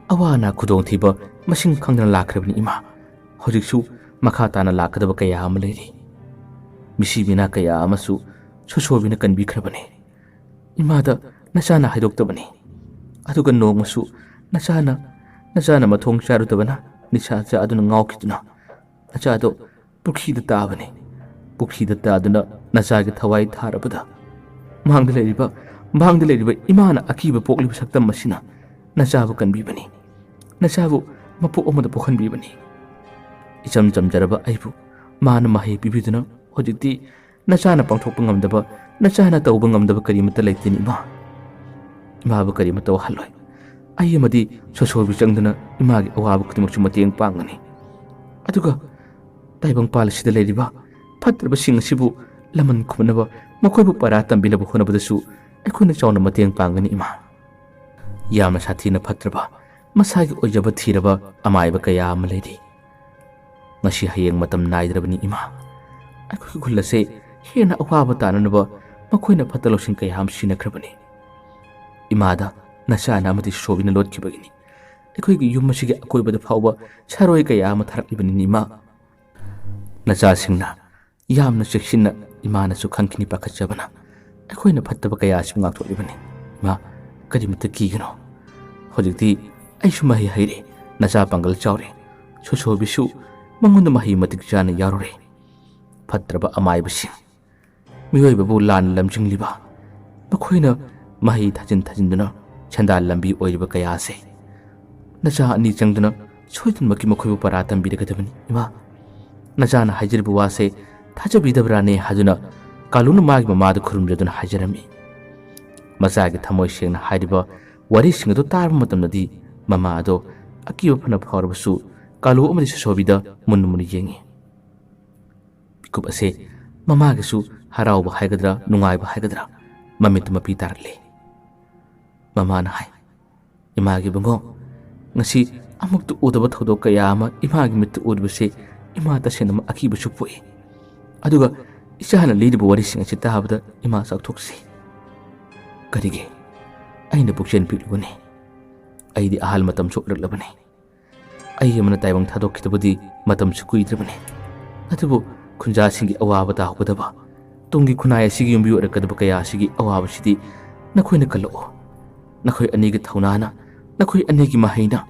ꯑꯋꯥ ꯑꯅꯥ ꯈꯨꯗꯣꯡꯊꯤꯕ ꯃꯁꯤꯡ ꯈꯪꯗꯅ ꯂꯥꯛꯈ꯭ꯔꯕꯅꯤ ꯏꯃꯥ꯫ ꯍꯧꯖꯤꯛꯁꯨ ꯃꯈꯥ ꯇꯥꯅ ꯂꯥꯛꯀꯗꯕ ꯀꯌꯥ ꯑꯃ ꯂꯩꯔꯤ꯫ ꯃꯤꯁꯤ ꯃꯤꯅꯥ ꯀꯌꯥ ꯑꯃꯁꯨ ꯁꯣꯁꯣꯕꯤꯅ ꯀꯟꯕꯤꯈ꯭ꯔꯕꯅꯤ꯫ ꯏꯃꯥꯗ ꯅꯆꯥꯅ ꯍꯥꯏꯗꯣꯛꯇꯕꯅꯤ꯫ ꯑꯗꯨꯒ ꯅꯣꯡꯃꯁꯨ ꯅꯆꯥꯅ, ꯅꯆꯥꯅ ꯃꯊꯣꯡ ꯆꯥꯔꯨꯗꯕꯅ ꯅꯤꯁꯥ ꯆꯥꯗꯨꯅ ꯉꯥꯎꯈꯤꯗꯨꯅ ꯅꯆꯥꯗꯣ ꯄꯨꯈ꯭ꯔꯤꯗ ꯇꯥꯕꯅꯤ꯫ ꯄꯨꯈ꯭ꯔꯤꯗ ꯇꯥꯗꯨꯅ ꯅꯆꯥꯒꯤ ꯊꯋꯥꯏ ꯊꯥꯔꯕꯗ ꯃꯥꯡꯗ ꯂꯩꯔꯤꯕ, ꯃꯥꯡꯗ ꯂꯩꯔꯤꯕ ꯏꯃꯥꯅ ꯑꯀꯤꯕ ꯄꯣꯛꯂꯤꯕ ꯁꯛꯇꯝ ꯑꯁꯤꯅ ꯅꯆꯥꯕꯨ ꯀꯟꯕꯤꯕꯅꯤ꯫ ꯅꯆꯥꯕꯨ ꯃꯄꯣꯛ ꯑꯃꯗ ꯄꯣꯛꯍꯟꯕꯤꯕꯅꯤ꯫ ꯏꯆꯝ ꯆꯝꯖꯔꯕ ꯑꯩꯕꯨ ꯃꯥꯅ ꯃꯍꯩ ꯄꯤꯕꯤꯗꯨꯅ ꯍꯧꯖꯤꯛꯇꯤ ꯅꯆꯥꯅ ꯄꯥꯡꯊꯣꯛꯄ ꯉꯝꯗꯕ, ꯅꯆꯥꯅ ꯇꯧꯕ ꯉꯝꯗꯕ ꯀꯔꯤꯃꯠꯇ ꯂꯩꯇꯦꯅꯦ ꯏꯃꯥ꯫ ꯏꯃꯥꯕꯨ ꯀꯔꯤꯃꯠꯇ ꯋꯥꯍꯜꯂꯣꯏ꯫ ꯑꯩ ꯑꯃꯗꯤ ꯁꯣꯁꯣꯕꯤ ꯆꯪꯗꯨꯅ ꯏꯃꯥꯒꯤ ꯑꯋꯥꯕ ꯈꯨꯗꯤꯡꯃꯛꯁꯨ ꯃꯇꯦꯡ ꯄꯥꯡꯒꯅꯤ꯫ ꯑꯗꯨꯒ ꯇꯥꯏꯕꯪꯄꯥꯜ ꯑꯁꯤꯗ ꯂꯩꯔꯤꯕ ꯐꯠꯇ꯭ꯔꯕꯁꯤꯡ ꯑꯁꯤꯕꯨ ꯂꯃꯟ ꯈꯨꯝꯅꯕ, ꯃꯈꯣꯏꯕꯨ ꯄꯔꯥ ꯇꯝꯕꯤꯅꯕ ꯍꯣꯠꯅꯕꯗꯁꯨ ꯑꯩꯈꯣꯏꯅ ꯆꯥꯎꯅ ꯃꯇꯦꯡ ꯄꯥꯡꯒꯅꯤ ꯏꯃꯥ꯫ ꯌꯥꯝꯅ ꯁꯥꯊꯤꯅ ꯐꯠꯇ꯭ꯔꯕ, ꯃꯁꯥꯒꯤ ꯑꯣꯏꯖꯕ ꯊꯤꯔꯕ ꯑꯃꯥꯏꯕ ꯀꯌꯥ ꯑꯃ ꯂꯩꯔꯤ꯫ ꯉꯁꯤ ꯍꯌꯦꯡ ꯃꯇꯝ ꯅꯥꯏꯗ꯭ꯔꯕꯅꯤ ꯏꯃꯥ꯫ ꯑꯩꯈꯣꯏꯒꯤ ꯈꯨꯜ ꯑꯁꯦ ꯍꯦꯟꯅ ꯑꯋꯥꯕ ꯇꯥꯅꯅꯕ ꯃꯈꯣꯏꯅ ꯐꯠꯇ ꯂꯧꯁꯤꯡ ꯀꯌꯥ ꯑꯃ ꯁꯤꯖꯤꯟꯅꯈ꯭ꯔꯕꯅꯤ꯫ ꯏꯃꯥꯗ ꯅꯆꯥꯅ ꯑꯃꯗꯤ ꯁꯣꯕꯤꯅ ꯂꯣꯠꯈꯤꯕꯒꯤꯅꯤ ꯑꯩꯈꯣꯏꯒꯤ ꯌꯨꯝ ꯑꯁꯤꯒꯤ ꯑꯀꯣꯏꯕꯗ ꯐꯥꯎꯕ ꯁꯥꯔꯣꯏ ꯀꯌꯥ ꯑꯃ ꯊꯥꯔꯛꯂꯤꯕꯅꯤꯅꯦ ꯏꯃꯥ꯫ ꯅꯆꯥꯁꯤꯡꯅ ꯌꯥꯝꯅ ꯆꯦꯛꯁꯤꯟꯅ, ꯏꯃꯥꯅꯁꯨ ꯈꯪꯈꯤꯅꯤ ꯄꯥꯈꯠꯆꯕꯅ, ꯑꯩꯈꯣꯏꯅ ꯐꯠꯇꯕ ꯀꯌꯥ ꯑꯁꯤꯕꯨ ꯉꯥꯛꯊꯣꯛꯂꯤꯕꯅꯤ꯫ ꯏꯃꯥ, ꯀꯔꯤꯃꯇ ꯀꯤꯒꯅꯨ꯫ ꯍꯧꯖꯤꯛꯇꯤ ꯑꯩꯁꯨ ꯃꯍꯩ ꯍꯩꯔꯦ, ꯅꯆꯥ ꯄꯥꯡꯒꯜ ꯆꯥꯎꯔꯦ, ꯁꯣꯁꯣꯕꯤꯁꯨ ꯃꯉꯣꯟꯗ ꯃꯍꯩ ꯃꯇꯤꯛ ꯆꯥꯅ ꯌꯥꯎꯔꯨꯔꯦ꯫ ꯐꯠꯇ꯭ꯔꯕ ꯑꯃꯥꯏꯕꯁꯤꯡ, ꯃꯤꯑꯣꯏꯕꯕꯨ ꯂꯥꯟꯅ ꯂꯝꯖꯤꯡꯂꯤꯕ, ꯃꯈꯣꯏꯅ ꯃꯍꯩ ꯊꯥꯖꯤꯟ ꯊꯥꯖꯤꯟꯗꯨꯅ ꯁꯦꯟꯗꯥꯟ ꯂꯝꯕꯤ ꯑꯣꯏꯔꯤꯕ ꯀꯌꯥ ꯑꯁꯦ, ꯅꯆꯥ ꯑꯅꯤ ꯆꯪꯗꯨꯅ ꯁꯣꯏꯗꯅꯃꯛꯀꯤ ꯃꯈꯣꯏꯕꯨ ꯄꯔꯥ ꯇꯝꯕꯤꯔꯒꯗꯕꯅꯤ꯫ ꯏꯃꯥ, ꯅꯆꯥꯅ ꯍꯥꯏꯖꯔꯤꯕ ꯋꯥꯁꯦ ꯊꯥꯖꯕꯤꯗꯕ꯭ꯔꯥꯅꯦ ꯍꯥꯏꯗꯨꯅ ꯀꯥꯂꯨꯅ ꯃꯥꯒꯤ ꯃꯃꯥꯗ ꯈꯨꯔꯨꯝꯖꯗꯨꯅ ꯍꯥꯏꯖꯔꯝꯃꯤ꯫ ꯃꯆꯥꯒꯤ ꯊꯃꯣꯏ ꯁꯦꯡꯅ ꯍꯥꯏꯔꯤꯕ ꯋꯥꯔꯤꯁꯤꯡ ꯑꯗꯨ ꯇꯥꯔꯕ ꯃꯇꯝꯗꯗꯤ ꯃꯃꯥ ꯑꯗꯣ ꯑꯀꯤꯕ ꯐꯅ ꯐꯥꯎꯔꯕꯁꯨ ꯀꯥꯂꯨ ꯑꯃꯗꯤ ꯁꯣꯁꯣꯕꯤꯗ ꯃꯨꯟꯅ ꯃꯨꯟꯅ ꯌꯦꯡꯉꯤ꯫ ꯃꯤꯀꯨꯞ ꯑꯁꯦ ꯃꯃꯥꯒꯤꯁꯨ ꯍꯔꯥꯎꯕ ꯍꯥꯏꯒꯗ꯭ꯔꯥ, ꯅꯨꯡꯉꯥꯏꯕ ꯍꯥꯏꯒꯗ꯭ꯔꯥ, ꯃꯃꯤꯠꯇ ꯃꯄꯤ ꯇꯥꯔꯛꯂꯦ꯫ ꯃꯃꯥꯅ ꯍꯥꯏ, "ꯏꯃꯥꯒꯤ ꯏꯕꯨꯡꯉꯣ, ꯉꯁꯤ ꯑꯃꯨꯛꯇ ꯎꯗꯕ ꯊꯧꯗꯣꯛ ꯀꯌꯥ ꯑꯃ ꯏꯃꯥꯒꯤ ꯃꯤꯠꯇ ꯎꯔꯤꯕꯁꯦ ꯏꯃꯥ ꯇꯁꯦꯡꯅꯃꯛ ꯑꯀꯤꯕꯁꯨ ꯄꯣꯛꯏ꯫ ꯑꯗꯨꯒ ꯏꯆꯥꯅ ꯂꯤꯔꯤꯕ ꯋꯥꯔꯤꯁꯤꯡ ꯑꯁꯤ ꯇꯥꯕꯗ ꯏꯃꯥ ꯆꯥꯎꯊꯣꯛꯆꯩ꯫ ꯀꯔꯤꯒꯤ? ꯑꯩꯅ ꯄꯨꯛꯆꯦꯜ ꯄꯤꯛꯂꯨꯕꯅꯤ꯫ ꯑꯩꯗꯤ ꯑꯍꯜ ꯃꯇꯝꯁꯨ ꯑꯣꯏꯔꯛꯂꯕꯅꯤ꯫ ꯑꯩ ꯑꯃꯅ ꯇꯥꯏꯕꯪ ꯊꯥꯗꯣꯛꯈꯤꯗꯕꯗꯤ ꯃꯇꯝꯁꯨ ꯀꯨꯏꯗ꯭ꯔꯕꯅꯤ꯫ ꯑꯗꯨꯕꯨ ꯈꯨꯟꯖꯥꯁꯤꯡꯒꯤ ꯑꯋꯥꯕ ꯇꯥꯍꯧꯒꯗꯕ, ꯇꯨꯡꯒꯤ ꯈꯨꯟꯅꯥꯏ ꯑꯁꯤꯒꯤ ꯌꯨꯝꯕꯤ ꯑꯣꯏꯔꯛꯀꯗꯕ ꯀꯌꯥ ꯑꯁꯤꯒꯤ ꯑꯋꯥꯕꯁꯤꯗꯤ ꯅꯈꯣꯏꯅ ꯀꯜꯂꯛꯎ꯫ ꯅꯈꯣꯏ ꯑꯅꯤꯒꯤ ꯊꯧꯅꯥꯅ, ꯅꯈꯣꯏ ꯑꯅꯤꯒꯤ ꯃꯍꯩꯅ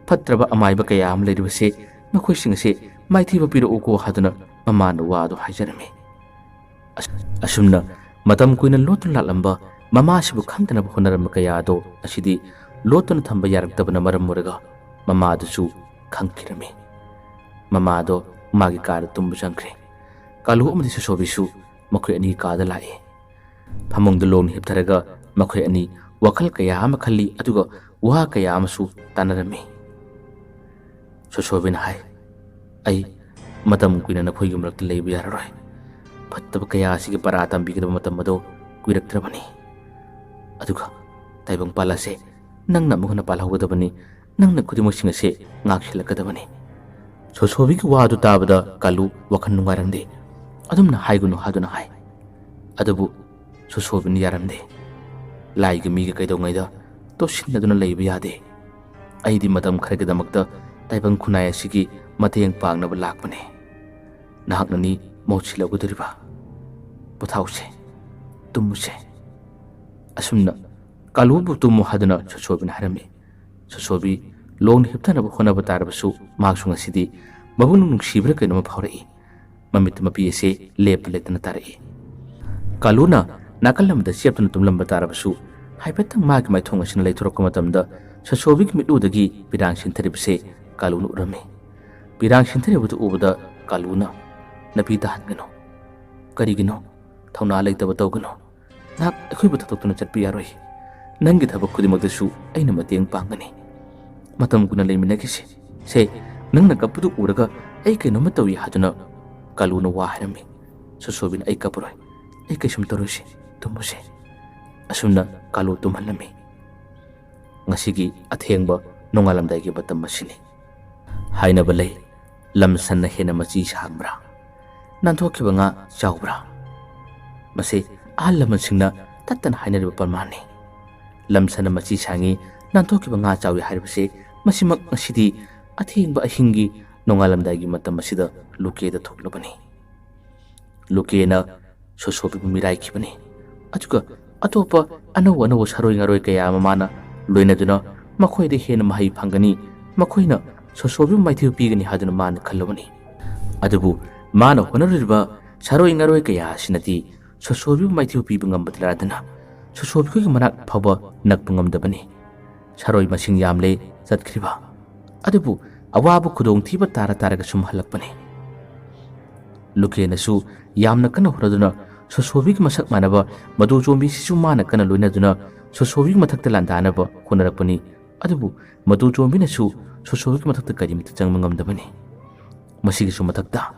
ꯐꯠꯇ꯭ꯔꯕ ꯑꯃꯥꯏꯕ ꯀꯌꯥ ꯑꯃ ꯂꯩꯔꯤꯕꯁꯦ, ꯃꯈꯣꯏꯁꯤꯡ ꯑꯁꯦ ꯃꯥꯏꯊꯤꯕ ꯄꯤꯔꯛꯎꯀꯣ ꯍꯥꯏꯗꯨꯅ ꯃꯃꯥꯅ ꯋꯥ ꯑꯗꯨ ꯍꯥꯏꯖꯔꯝꯃꯤ꯫ ꯑꯁ-, ꯑꯁꯨꯝꯅ ꯃꯇꯝ ꯀꯨꯏꯅ ꯂꯣꯠꯇꯨꯅ ꯂꯥꯛꯂꯝꯕ ꯃꯃꯥꯁꯤꯕꯨ ꯈꯪꯗꯅꯕ ꯍꯣꯠꯅꯔꯝꯕ ꯀꯌꯥ ꯑꯗꯣ ꯉꯁꯤꯗꯤ ꯂꯣꯠꯇꯨꯅ ꯊꯝꯕ ꯌꯥꯔꯛꯇꯕꯅ ꯃꯔꯝ ꯑꯣꯏꯔꯒ ꯃꯃꯥꯗꯨꯁꯨ ꯈꯪꯈꯤꯔꯝꯃꯤ꯫ ꯃꯃꯥꯗꯣ ꯃꯥꯒꯤ ꯀꯥꯗ ꯇꯨꯝꯕ ꯆꯪꯈ꯭ꯔꯦ꯫ ꯀꯥꯂꯨ ꯑꯃꯗꯤ ꯁꯣꯁꯣꯕꯤꯁꯨ ꯃꯈꯣꯏ ꯑꯅꯤꯒꯤ ꯀꯥꯗ ꯂꯥꯛꯏ꯫ ꯐꯃꯨꯡꯗ ꯂꯣꯡꯅ ꯍꯤꯞꯊꯔꯒ ꯃꯈꯣꯏ ꯑꯅꯤ ꯋꯥꯈꯜ ꯀꯌꯥ ꯑꯃ ꯈꯜꯂꯤ, ꯑꯗꯨꯒ ꯋꯥ ꯀꯌꯥ ꯑꯃꯁꯨ ꯇꯥꯅꯔꯝꯃꯤ꯫ ꯁꯣꯁꯣꯕꯤꯅ ꯍꯥꯏ, "ꯑꯩ ꯃꯇꯝ ꯀꯨꯏꯅ ꯅꯈꯣꯏꯒꯤ ꯃꯔꯛꯇ ꯂꯩꯕ ꯌꯥꯔꯔꯣꯏ꯫ ꯐꯠꯇꯕ ꯀꯌꯥ ꯑꯁꯤꯒꯤ ꯄꯔꯥ ꯇꯝꯕꯤꯒꯗꯕ ꯃꯇꯝ ꯑꯗꯣ ꯀꯨꯏꯔꯛꯇ꯭ꯔꯕꯅꯤ꯫ ꯑꯗꯨꯒ ꯇꯥꯏꯕꯪꯄꯥꯜ ꯑꯁꯦ ꯅꯪꯅ ꯑꯃꯨꯛ ꯍꯟꯅ ꯄꯥꯜꯍꯧꯒꯗꯕꯅꯤ, ꯅꯪꯅ ꯈꯨꯗꯤꯡꯃꯛꯁꯤꯡ ꯑꯁꯦ ꯉꯥꯛꯁꯦꯜꯂꯛꯀꯗꯕꯅꯤ꯫" ꯁꯣꯁꯣꯕꯤꯒꯤ ꯋꯥ ꯑꯗꯨ ꯇꯥꯕꯗ ꯀꯥꯂꯨ ꯋꯥꯈꯜ ꯅꯨꯡꯉꯥꯏꯔꯝꯗꯦ꯫ ꯑꯗꯨꯝꯅ ꯍꯥꯏꯒꯅꯨ ꯍꯥꯏꯗꯨꯅ ꯍꯥꯏ꯫ ꯑꯗꯨꯕꯨ ꯁꯣꯁꯣꯕꯤꯅ ꯌꯥꯔꯝꯗꯦ꯫ "ꯂꯥꯏꯒ ꯃꯤꯒ ꯀꯩꯗꯧꯉꯩꯗ ꯇꯣꯠꯁꯤꯟꯅꯗꯨꯅ ꯂꯩꯕ ꯌꯥꯗꯦ꯫ ꯑꯩꯗꯤ ꯃꯇꯝ ꯈꯔꯒꯤꯗꯃꯛꯇ ꯇꯥꯏꯕꯪ ꯈꯨꯟꯅꯥꯏ ꯑꯁꯤꯒꯤ ꯃꯇꯦꯡ ꯄꯥꯡꯅꯕ ꯂꯥꯛꯄꯅꯦ꯫ ꯅꯍꯥꯛꯅꯅꯤ ꯃꯍꯨꯠ ꯁꯤꯜꯍꯧꯒꯗꯧꯔꯤꯕ꯫ ꯄꯣꯊꯥꯎꯁꯦ, ꯇꯨꯝꯃꯨꯁꯦ꯫" ꯑꯁꯨꯝꯅ ꯀꯥꯂꯨꯕꯨ ꯇꯨꯝꯃꯨ ꯍꯥꯏꯗꯨꯅ ꯁꯣꯁꯣꯕꯤꯅ ꯍꯥꯏꯔꯝꯃꯤ꯫ ꯁꯣꯁꯣꯕꯤ ꯂꯣꯡꯅ ꯍꯤꯞꯊꯅꯕ ꯍꯣꯠꯅꯕ ꯇꯥꯔꯕꯁꯨ ꯃꯍꯥꯛꯁꯨ ꯉꯁꯤꯗꯤ ꯃꯕꯨꯛꯅꯤꯡ ꯅꯨꯡꯁꯤꯕ꯭ꯔꯥ ꯀꯩꯅꯣꯝꯃ ꯐꯥꯎꯔꯛꯏ꯫ ꯃꯃꯤꯠꯇ ꯃꯄꯤ ꯑꯁꯦ ꯂꯦꯞꯄ ꯂꯩꯇꯅ ꯇꯥꯔꯛꯏ꯫ ꯀꯥꯂꯨꯅ ꯅꯥꯀꯜ ꯑꯃꯗ ꯆꯦꯞꯇꯨꯅ ꯇꯨꯝꯂꯝꯕ ꯇꯥꯔꯕꯁꯨ ꯍꯥꯏꯐꯦꯠꯇꯪ ꯃꯥꯒꯤ ꯃꯥꯏꯊꯣꯡ ꯑꯁꯤꯅ ꯂꯩꯊꯣꯔꯛꯄ ꯃꯇꯝꯗ ꯁꯣꯁꯣꯕꯤꯒꯤ ꯃꯤꯠꯂꯨꯗꯒꯤ ꯄꯤꯔꯥꯡ ꯁꯤꯟꯊꯔꯤꯕꯁꯦ ꯀꯥꯂꯨꯅ ꯎꯔꯝꯃꯤ꯫ ꯄꯤꯔꯥꯡ ꯁꯤꯟꯊꯔꯤꯕꯗꯨ ꯎꯕꯗ ꯀꯥꯂꯨꯅ, "ꯅꯄꯤ ꯇꯥꯍꯟꯒꯅꯨ꯫ ꯀꯔꯤꯒꯤꯅꯣ? ꯊꯧꯅꯥ ꯂꯩꯇꯕ ꯇꯧꯒꯅꯨ꯫ ꯅꯍꯥꯛ ꯑꯩꯈꯣꯏꯕꯨ ꯊꯥꯗꯣꯛꯇꯨꯅ ꯆꯠꯄ ꯌꯥꯔꯣꯏ꯫ ꯅꯪꯒꯤ ꯊꯕꯛ ꯈꯨꯗꯤꯡꯃꯛꯇꯁꯨ ꯑꯩꯅ ꯃꯇꯦꯡ ꯄꯥꯡꯒꯅꯤ꯫ ꯃꯇꯝ ꯀꯨꯏꯅ ꯂꯩꯃꯤꯟꯅꯈꯤꯁꯦ꯫ ꯁꯦ, ꯅꯪꯅ ꯀꯞꯄꯗꯨ ꯎꯔꯒ ꯑꯩ ꯀꯩꯅꯣꯝꯃ ꯇꯧꯏ" ꯍꯥꯏꯗꯨꯅ ꯀꯥꯂꯨꯅ ꯋꯥ ꯍꯥꯏꯔꯝꯃꯤ꯫ ꯁꯣꯁꯣꯕꯤꯅ, "ꯑꯩ ꯀꯞꯄꯔꯣꯏ꯫ ꯑꯩ ꯀꯩꯁꯨꯝ ꯇꯧꯔꯣꯏꯁꯦ꯫ ꯇꯨꯝꯃꯨꯁꯦ꯫" ꯑꯁꯨꯝꯅ ꯀꯥꯂꯨ ꯇꯨꯝꯍꯜꯂꯝꯃꯤ꯫ ꯉꯁꯤꯒꯤ ꯑꯊꯦꯡꯕ ꯅꯣꯡꯉꯥꯜꯂꯝꯗꯥꯏꯒꯤ ꯃꯇꯝ ꯑꯁꯤꯅꯤ꯫ ꯍꯥꯏꯅꯕ ꯂꯩ, ꯂꯝ ꯁꯟꯅ ꯍꯦꯟꯅ ꯃꯆꯤ ꯁꯥꯡꯕ꯭ꯔꯥ? ꯅꯥꯟꯊꯣꯛꯈꯤꯕ ꯉꯥ ꯆꯥꯎꯕ꯭ꯔꯥ? ꯃꯁꯤ ꯑꯍꯜ ꯂꯃꯟꯁꯤꯡꯅ ꯇꯠꯇꯅ ꯍꯥꯏꯅꯔꯤꯕ ꯄ꯭ꯔꯃꯥꯟꯅꯤ꯫ ꯂꯝꯁꯅ ꯃꯆꯤ ꯁꯥꯡꯉꯤ, ꯅꯥꯟꯊꯣꯛꯈꯤꯕ ꯉꯥ ꯆꯥꯎꯏ ꯍꯥꯏꯔꯤꯕꯁꯦ ꯃꯁꯤꯃꯛ ꯉꯁꯤꯗꯤ ꯑꯊꯦꯡꯕ ꯑꯍꯤꯡꯒꯤ ꯅꯣꯡꯉꯥꯜꯂꯝꯗꯥꯏꯒꯤ ꯃꯇꯝ ꯑꯁꯤꯗ ꯂꯨꯀꯦꯗ ꯊꯣꯛꯂꯕꯅꯤ꯫ ꯂꯨꯀꯦꯅ ꯁꯣꯁꯣꯕꯤꯕꯨ ꯃꯤꯔꯥꯏꯈꯤꯕꯅꯤ꯫ ꯑꯗꯨꯒ ꯑꯇꯣꯞꯄ ꯑꯅꯧ ꯑꯅꯧꯕ ꯁꯥꯔꯣꯏ ꯉꯥꯔꯣꯏ ꯀꯌꯥ ꯑꯃ ꯃꯥꯅ ꯂꯣꯏꯅꯗꯨꯅ ꯃꯈꯣꯏꯗ ꯍꯦꯟꯅ ꯃꯍꯩ ꯐꯪꯒꯅꯤ, ꯃꯈꯣꯏꯅ ꯁꯣꯁꯣꯕꯤꯕꯨ ꯃꯥꯏꯊꯤꯕ ꯄꯤꯒꯅꯤ ꯍꯥꯏꯗꯨꯅ ꯃꯥꯅ ꯈꯜꯂꯨꯕꯅꯤ꯫ ꯑꯗꯨꯕꯨ ꯃꯥꯅ ꯍꯣꯠꯅꯔꯨꯔꯤꯕ ꯁꯥꯔꯣꯏ ꯉꯥꯔꯣꯏ ꯀꯌꯥ ꯑꯁꯤꯅꯗꯤ ꯁꯣꯁꯣꯕꯤꯕꯨ ꯃꯥꯏꯊꯤꯕ ꯄꯤꯕ ꯉꯝꯕꯗ ꯂꯥꯏꯔꯗꯅ ꯁꯣꯁꯣꯕꯤꯈꯣꯏꯒꯤ ꯃꯅꯥꯛ ꯐꯥꯎꯕ ꯅꯛꯄ ꯉꯝꯗꯕꯅꯤ꯫ ꯁꯥꯔꯣꯏ ꯃꯁꯤꯡ ꯌꯥꯝꯂꯦ ꯆꯠꯈ꯭ꯔꯤꯕ꯫ ꯑꯗꯨꯕꯨ ꯑꯋꯥꯕ ꯈꯨꯗꯣꯡꯊꯤꯕ ꯇꯥꯔ ꯇꯥꯔꯒ ꯁꯨꯝ ꯍꯜꯂꯛꯄꯅꯤ꯫ ꯂꯨꯀꯦꯅꯁꯨ ꯌꯥꯝꯅ ꯀꯟꯅ ꯍꯣꯠꯅꯗꯨꯅ ꯁꯣꯁꯣꯕꯤꯒ ꯃꯁꯛ ꯃꯥꯟꯅꯕ ꯃꯗꯨ ꯆꯣꯝꯕꯤꯁꯤꯁꯨ ꯃꯥꯅ ꯀꯟꯅ ꯂꯣꯏꯅꯗꯨꯅ ꯁꯣꯁꯣꯕꯤꯒꯤ ꯃꯊꯛꯇ ꯂꯥꯟꯗꯥꯅꯕ ꯍꯣꯠꯅꯔꯛꯄꯅꯤ꯫ ꯑꯗꯨꯕꯨ ꯃꯗꯨ ꯆꯣꯝꯕꯤꯅꯁꯨ ꯁꯣꯁꯣꯕꯤꯒꯤ ꯃꯊꯛꯇ ꯀꯔꯤꯃꯠꯇ ꯆꯪꯕ ꯉꯝꯗꯕꯅꯤ꯫ ꯃꯁꯤꯒꯤꯁꯨ ꯃꯊꯛꯇ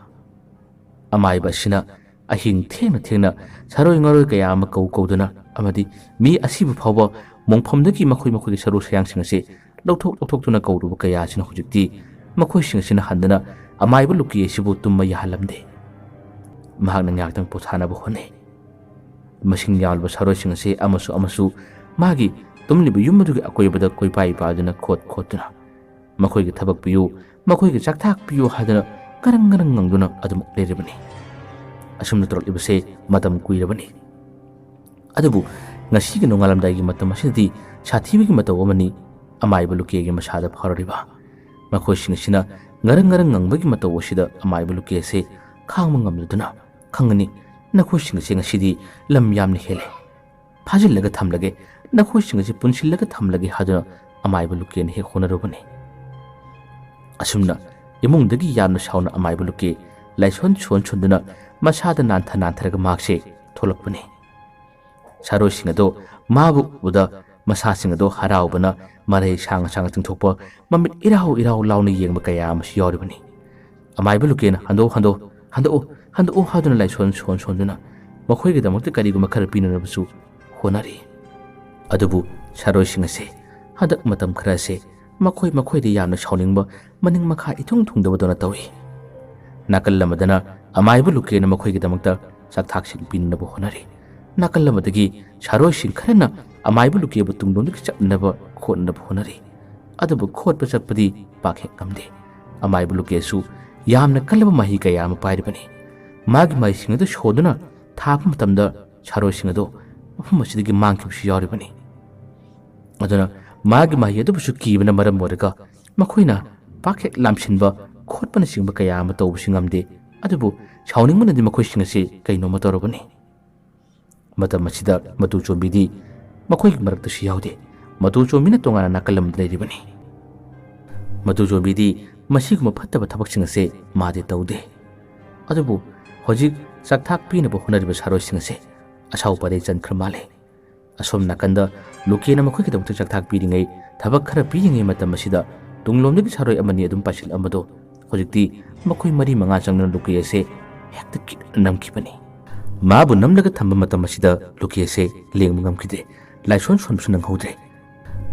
ꯑꯃꯥꯏꯕ ꯑꯁꯤꯅ ꯑꯍꯤꯡ ꯊꯦꯡꯅ ꯊꯦꯡꯅ ꯁꯥꯔꯣꯏ ꯉꯥꯔꯣꯏ ꯀꯌꯥ ꯑꯃ ꯀꯧ ꯀꯧꯗꯨꯅ ꯑꯃꯗꯤ ꯃꯤ ꯑꯁꯤꯕ ꯐꯥꯎꯕ ꯃꯣꯡꯐꯝꯗꯒꯤ ꯃꯈꯣꯏ ꯃꯈꯣꯏꯒꯤ ꯁꯔꯨ ꯁꯌꯥꯡꯁꯤꯡ ꯑꯁꯤ ꯂꯧꯊꯣꯛ ꯂꯧꯊꯣꯛꯇꯨꯅ ꯀꯧꯔꯨꯕ ꯀꯌꯥ ꯑꯁꯤꯅ ꯍꯧꯖꯤꯛꯇꯤ ꯃꯈꯣꯏꯁꯤꯡ ꯑꯁꯤꯅ ꯍꯟꯗꯨꯅ ꯑꯃꯥꯏꯕ ꯂꯨꯀꯤ ꯑꯁꯤꯕꯨ ꯇꯨꯝꯕ ꯌꯥꯍꯜꯂꯝꯗꯦ꯫ ꯃꯍꯥꯛꯅ ꯉꯥꯏꯍꯥꯛꯇꯪ ꯄꯣꯊꯥꯅꯕ ꯍꯣꯠꯅꯩ꯫ ꯃꯁꯤꯡ ꯌꯥꯝꯂꯕ ꯁꯥꯔꯣꯏꯁꯤꯡ ꯑꯁꯤ ꯑꯃꯁꯨ ꯑꯃꯁꯨ ꯃꯥꯒꯤ ꯇꯨꯝꯂꯤꯕ ꯌꯨꯝ ꯑꯗꯨꯒꯤ ꯑꯀꯣꯏꯕꯗ ꯀꯣꯏꯄꯥꯏ ꯄꯥꯏꯗꯨꯅ ꯈꯣꯠ ꯈꯣꯠꯇꯨꯅ ꯃꯈꯣꯏꯒꯤ ꯊꯕꯛ ꯄꯤꯌꯨ, ꯃꯈꯣꯏꯒꯤ ꯆꯥꯛꯊꯥꯛ ꯄꯤꯌꯨ ꯍꯥꯏꯗꯨꯅ ꯉꯔꯪ ꯉꯔꯪ ꯉꯪꯗꯨꯅ ꯑꯗꯨꯃꯛ ꯂꯩꯔꯤꯕꯅꯤ꯫ ꯑꯁꯨꯝꯅ ꯇꯧꯔꯛꯂꯤꯕꯁꯦ ꯃꯇꯝ ꯀꯨꯏꯔꯕꯅꯤ꯫ ꯑꯗꯨꯕꯨ ꯉꯁꯤꯒꯤ ꯅꯣꯡꯉꯥꯜꯂꯝꯗꯥꯏꯒꯤ ꯃꯇꯝ ꯑꯁꯤꯗꯗꯤ ꯁꯥꯊꯤꯕꯒꯤ ꯃꯇꯧ ꯑꯃꯅꯤ ꯑꯃꯥꯏꯕ ꯂꯨꯀꯦꯒꯤ ꯃꯁꯥꯗ ꯐꯥꯎꯔꯔꯤꯕ꯫ ꯃꯈꯣꯏꯁꯤꯡ ꯑꯁꯤꯅ ꯉꯔꯪ ꯉꯔꯪ ꯉꯪꯕꯒꯤ ꯃꯇꯧ ꯑꯁꯤꯗ ꯑꯃꯥꯏꯕ ꯂꯨꯀꯦ ꯑꯁꯤ ꯈꯥꯡꯕ ꯉꯝꯂꯗꯨꯅ, "ꯈꯪꯒꯅꯤ, ꯅꯈꯣꯏꯁꯤꯡ ꯑꯁꯤ ꯉꯁꯤꯗꯤ ꯂꯝ ꯌꯥꯝꯅ ꯍꯦꯜꯂꯦ꯫ ꯐꯥꯖꯤꯜꯂꯒ ꯊꯝꯂꯒꯦ, ꯅꯈꯣꯏꯁꯤꯡ ꯑꯁꯤ ꯄꯨꯟꯁꯤꯜꯂꯒ ꯊꯝꯂꯒꯦ" ꯍꯥꯏꯗꯨꯅ ꯑꯃꯥꯏꯕ ꯂꯨꯀꯦꯅ ꯍꯦꯛ ꯍꯣꯠꯅꯔꯨꯕꯅꯤ꯫ ꯑꯁꯨꯝꯅ ꯏꯃꯨꯡꯗꯒꯤ ꯌꯥꯝꯅ ꯁꯥꯎꯅ ꯑꯃꯥꯏꯕ ꯂꯨꯀꯦ ꯂꯥꯏꯁꯣꯟ ꯁꯣꯟ ꯁꯣꯟꯗꯨꯅ ꯃꯁꯥꯗ ꯅꯥꯟꯊ ꯅꯥꯟꯊꯔꯒ ꯃꯍꯥꯛꯁꯦ ꯊꯣꯛꯂꯛꯄꯅꯤ꯫ ꯁꯥꯔꯣꯏꯁꯤꯡ ꯑꯗꯣ ꯃꯥꯕꯨ ꯎꯕꯗ ꯃꯁꯥꯁꯤꯡ ꯑꯗꯣ ꯍꯔꯥꯎꯕꯅ ꯃꯔꯩ ꯁꯥꯡꯅ ꯁꯥꯡꯅ ꯆꯤꯡꯊꯣꯛꯄ, ꯃꯃꯤꯠ ꯏꯔꯥꯎ ꯏꯔꯥꯎ ꯂꯥꯎꯅ ꯌꯦꯡꯕ ꯀꯌꯥ ꯑꯃꯁꯨ ꯌꯥꯎꯔꯤꯕꯅꯤ꯫ ꯑꯃꯥꯏꯕ ꯂꯨꯀꯦꯅ "ꯍꯟꯗꯣꯛꯑꯣ, ꯍꯟꯗꯣꯛꯑꯣ, ꯍꯟꯗꯣꯛꯑꯣ, ꯍꯟꯗꯣꯛꯑꯣ" ꯍꯥꯏꯗꯨꯅ ꯂꯥꯏꯁꯣꯟ ꯁꯣꯟ ꯁꯣꯟꯗꯨꯅ ꯃꯈꯣꯏꯒꯤꯗꯃꯛꯇ ꯀꯔꯤꯒꯨꯝꯕ ꯈꯔ ꯄꯤꯅꯅꯕꯁꯨ ꯍꯣꯠꯅꯔꯤ꯫ ꯑꯗꯨꯕꯨ ꯁꯥꯔꯣꯏꯁꯤꯡ ꯑꯁꯦ ꯍꯟꯗꯛ ꯃꯇꯝ ꯈꯔ ꯑꯁꯦ ꯃꯈꯣꯏ ꯃꯈꯣꯏꯗ ꯌꯥꯝꯅ ꯁꯥꯎꯅꯤꯡꯕ, ꯃꯅꯤꯡ ꯃꯈꯥ ꯏꯊꯨꯡ ꯊꯨꯡꯗꯕꯗꯧꯅ ꯇꯧꯏ꯫ ꯅꯥꯀꯜ ꯑꯃꯗꯅ ꯑꯃꯥꯏꯕ ꯂꯨꯀꯦꯅ ꯃꯈꯣꯏꯒꯤꯗꯃꯛꯇ ꯆꯥꯛꯊꯥꯛꯁꯤꯡ ꯄꯤꯅꯅꯕ ꯍꯣꯠꯅꯔꯤ꯫ ꯅꯥꯀꯜ ꯑꯃꯗꯒꯤ ꯁꯥꯔꯣꯏꯁꯤꯡ ꯈꯔꯅ ꯑꯃꯥꯏꯕ ꯂꯨꯀꯦꯕꯨ ꯇꯨꯡꯂꯣꯝꯗꯒꯤ ꯆꯠꯅꯕ ꯈꯣꯠꯅꯕ ꯍꯣꯠꯅꯔꯤ꯫ ꯑꯗꯨꯕꯨ ꯈꯣꯠꯄ ꯆꯠꯄꯗꯤ ꯄꯥꯛ ꯍꯦꯛ ꯉꯝꯗꯦ꯫ ꯑꯃꯥꯏꯕ ꯂꯨꯀꯦꯁꯨ ꯌꯥꯝꯅ ꯀꯜꯂꯕ ꯃꯍꯤ ꯀꯌꯥ ꯑꯃ ꯄꯥꯏꯔꯤꯕꯅꯤ꯫ ꯃꯥꯒꯤ ꯃꯍꯩꯁꯤꯡ ꯑꯗꯨ ꯁꯣꯗꯨꯅ ꯊꯥꯕ ꯃꯇꯝꯗ ꯁꯥꯔꯣꯏꯁꯤꯡ ꯑꯗꯨ ꯃꯐꯝ ꯑꯁꯤꯗꯒꯤ ꯃꯥꯡꯈꯤꯕꯁꯨ ꯌꯥꯎꯔꯤꯕꯅꯤ꯫ ꯑꯗꯨꯅ ꯃꯥꯒꯤ ꯃꯍꯩ ꯑꯗꯨꯕꯨꯁꯨ ꯀꯤꯕꯅ ꯃꯔꯝ ꯑꯣꯏꯔꯒ ꯃꯈꯣꯏꯅ ꯄꯥꯛ ꯍꯦꯛ ꯂꯥꯝꯁꯤꯟꯕ, ꯈꯣꯠꯄꯅꯆꯤꯡꯕ ꯀꯌꯥ ꯑꯃ ꯇꯧꯕꯁꯨ ꯉꯝꯗꯦ꯫ ꯑꯗꯨꯕꯨ ꯁꯥꯎꯅꯤꯡꯕꯅꯗꯤ ꯃꯈꯣꯏꯁꯤꯡ ꯑꯁꯤ ꯀꯩꯅꯣꯝꯃ ꯇꯧꯔꯕꯅꯤ꯫ ꯃꯇꯝ ꯑꯁꯤꯗ ꯃꯇꯨ ꯆꯣꯝꯕꯤꯗꯤ ꯃꯈꯣꯏꯒꯤ ꯃꯔꯛꯇꯁꯨ ꯌꯥꯎꯗꯦ꯫ ꯃꯇꯨ ꯆꯣꯝꯕꯤꯅ ꯇꯣꯉꯥꯟꯅ ꯅꯥꯀꯜ ꯑꯃꯗ ꯂꯩꯔꯤꯕꯅꯤ꯫ ꯃꯇꯨ ꯆꯣꯝꯕꯤꯗꯤ ꯃꯁꯤꯒꯨꯝꯕ ꯐꯠꯇꯕ ꯊꯕꯛꯁꯤꯡ ꯑꯁꯦ ꯃꯥꯗꯤ ꯇꯧꯗꯦ꯫ ꯑꯗꯨꯕꯨ ꯍꯧꯖꯤꯛ ꯆꯥꯛꯊꯥꯛ ꯄꯤꯅꯕ ꯍꯣꯠꯅꯔꯤꯕ ꯁꯥꯔꯣꯏꯁꯤꯡ ꯑꯁꯦ ꯑꯁꯥꯎ ꯄꯔꯩ ꯆꯟꯈ꯭ꯔ ꯃꯥꯜꯂꯦ꯫ ꯑꯁꯣꯝ ꯅꯥꯀꯟꯗ ꯂꯨꯀꯦꯅ ꯃꯈꯣꯏꯒꯤꯗꯃꯛꯇ ꯆꯥꯛꯊꯥꯛ ꯄꯤꯔꯤꯉꯩ, ꯊꯕꯛ ꯈꯔ ꯄꯤꯔꯤꯉꯩ ꯃꯇꯝ ꯑꯁꯤꯗ ꯇꯨꯡꯂꯣꯝꯗꯒꯤ ꯁꯥꯔꯣꯏ ꯑꯃꯅꯤ ꯑꯗꯨꯝ ꯄꯥꯏꯁꯤꯜꯂꯛꯑꯝꯕꯗꯣ ꯍꯧꯖꯤꯛꯇꯤ ꯃꯈꯣꯏ ꯃꯔꯤ ꯃꯉꯥ ꯆꯪꯗꯨꯅ ꯂꯨꯀꯦ ꯑꯁꯦ ꯍꯦꯛꯇ ꯀꯤꯠ ꯅꯝꯈꯤꯕꯅꯤ꯫ ꯃꯥꯕꯨ ꯅꯝꯂꯒ ꯊꯝꯕ ꯃꯇꯝ ꯑꯁꯤꯗ ꯂꯨꯀꯦ ꯑꯁꯦ ꯂꯦꯡꯕ ꯉꯝꯈꯤꯗꯦ꯫ ꯂꯥꯏꯁꯣꯟ ꯁꯣꯟꯕꯁꯨ ꯅꯪꯍꯧꯗ꯭ꯔꯦ꯫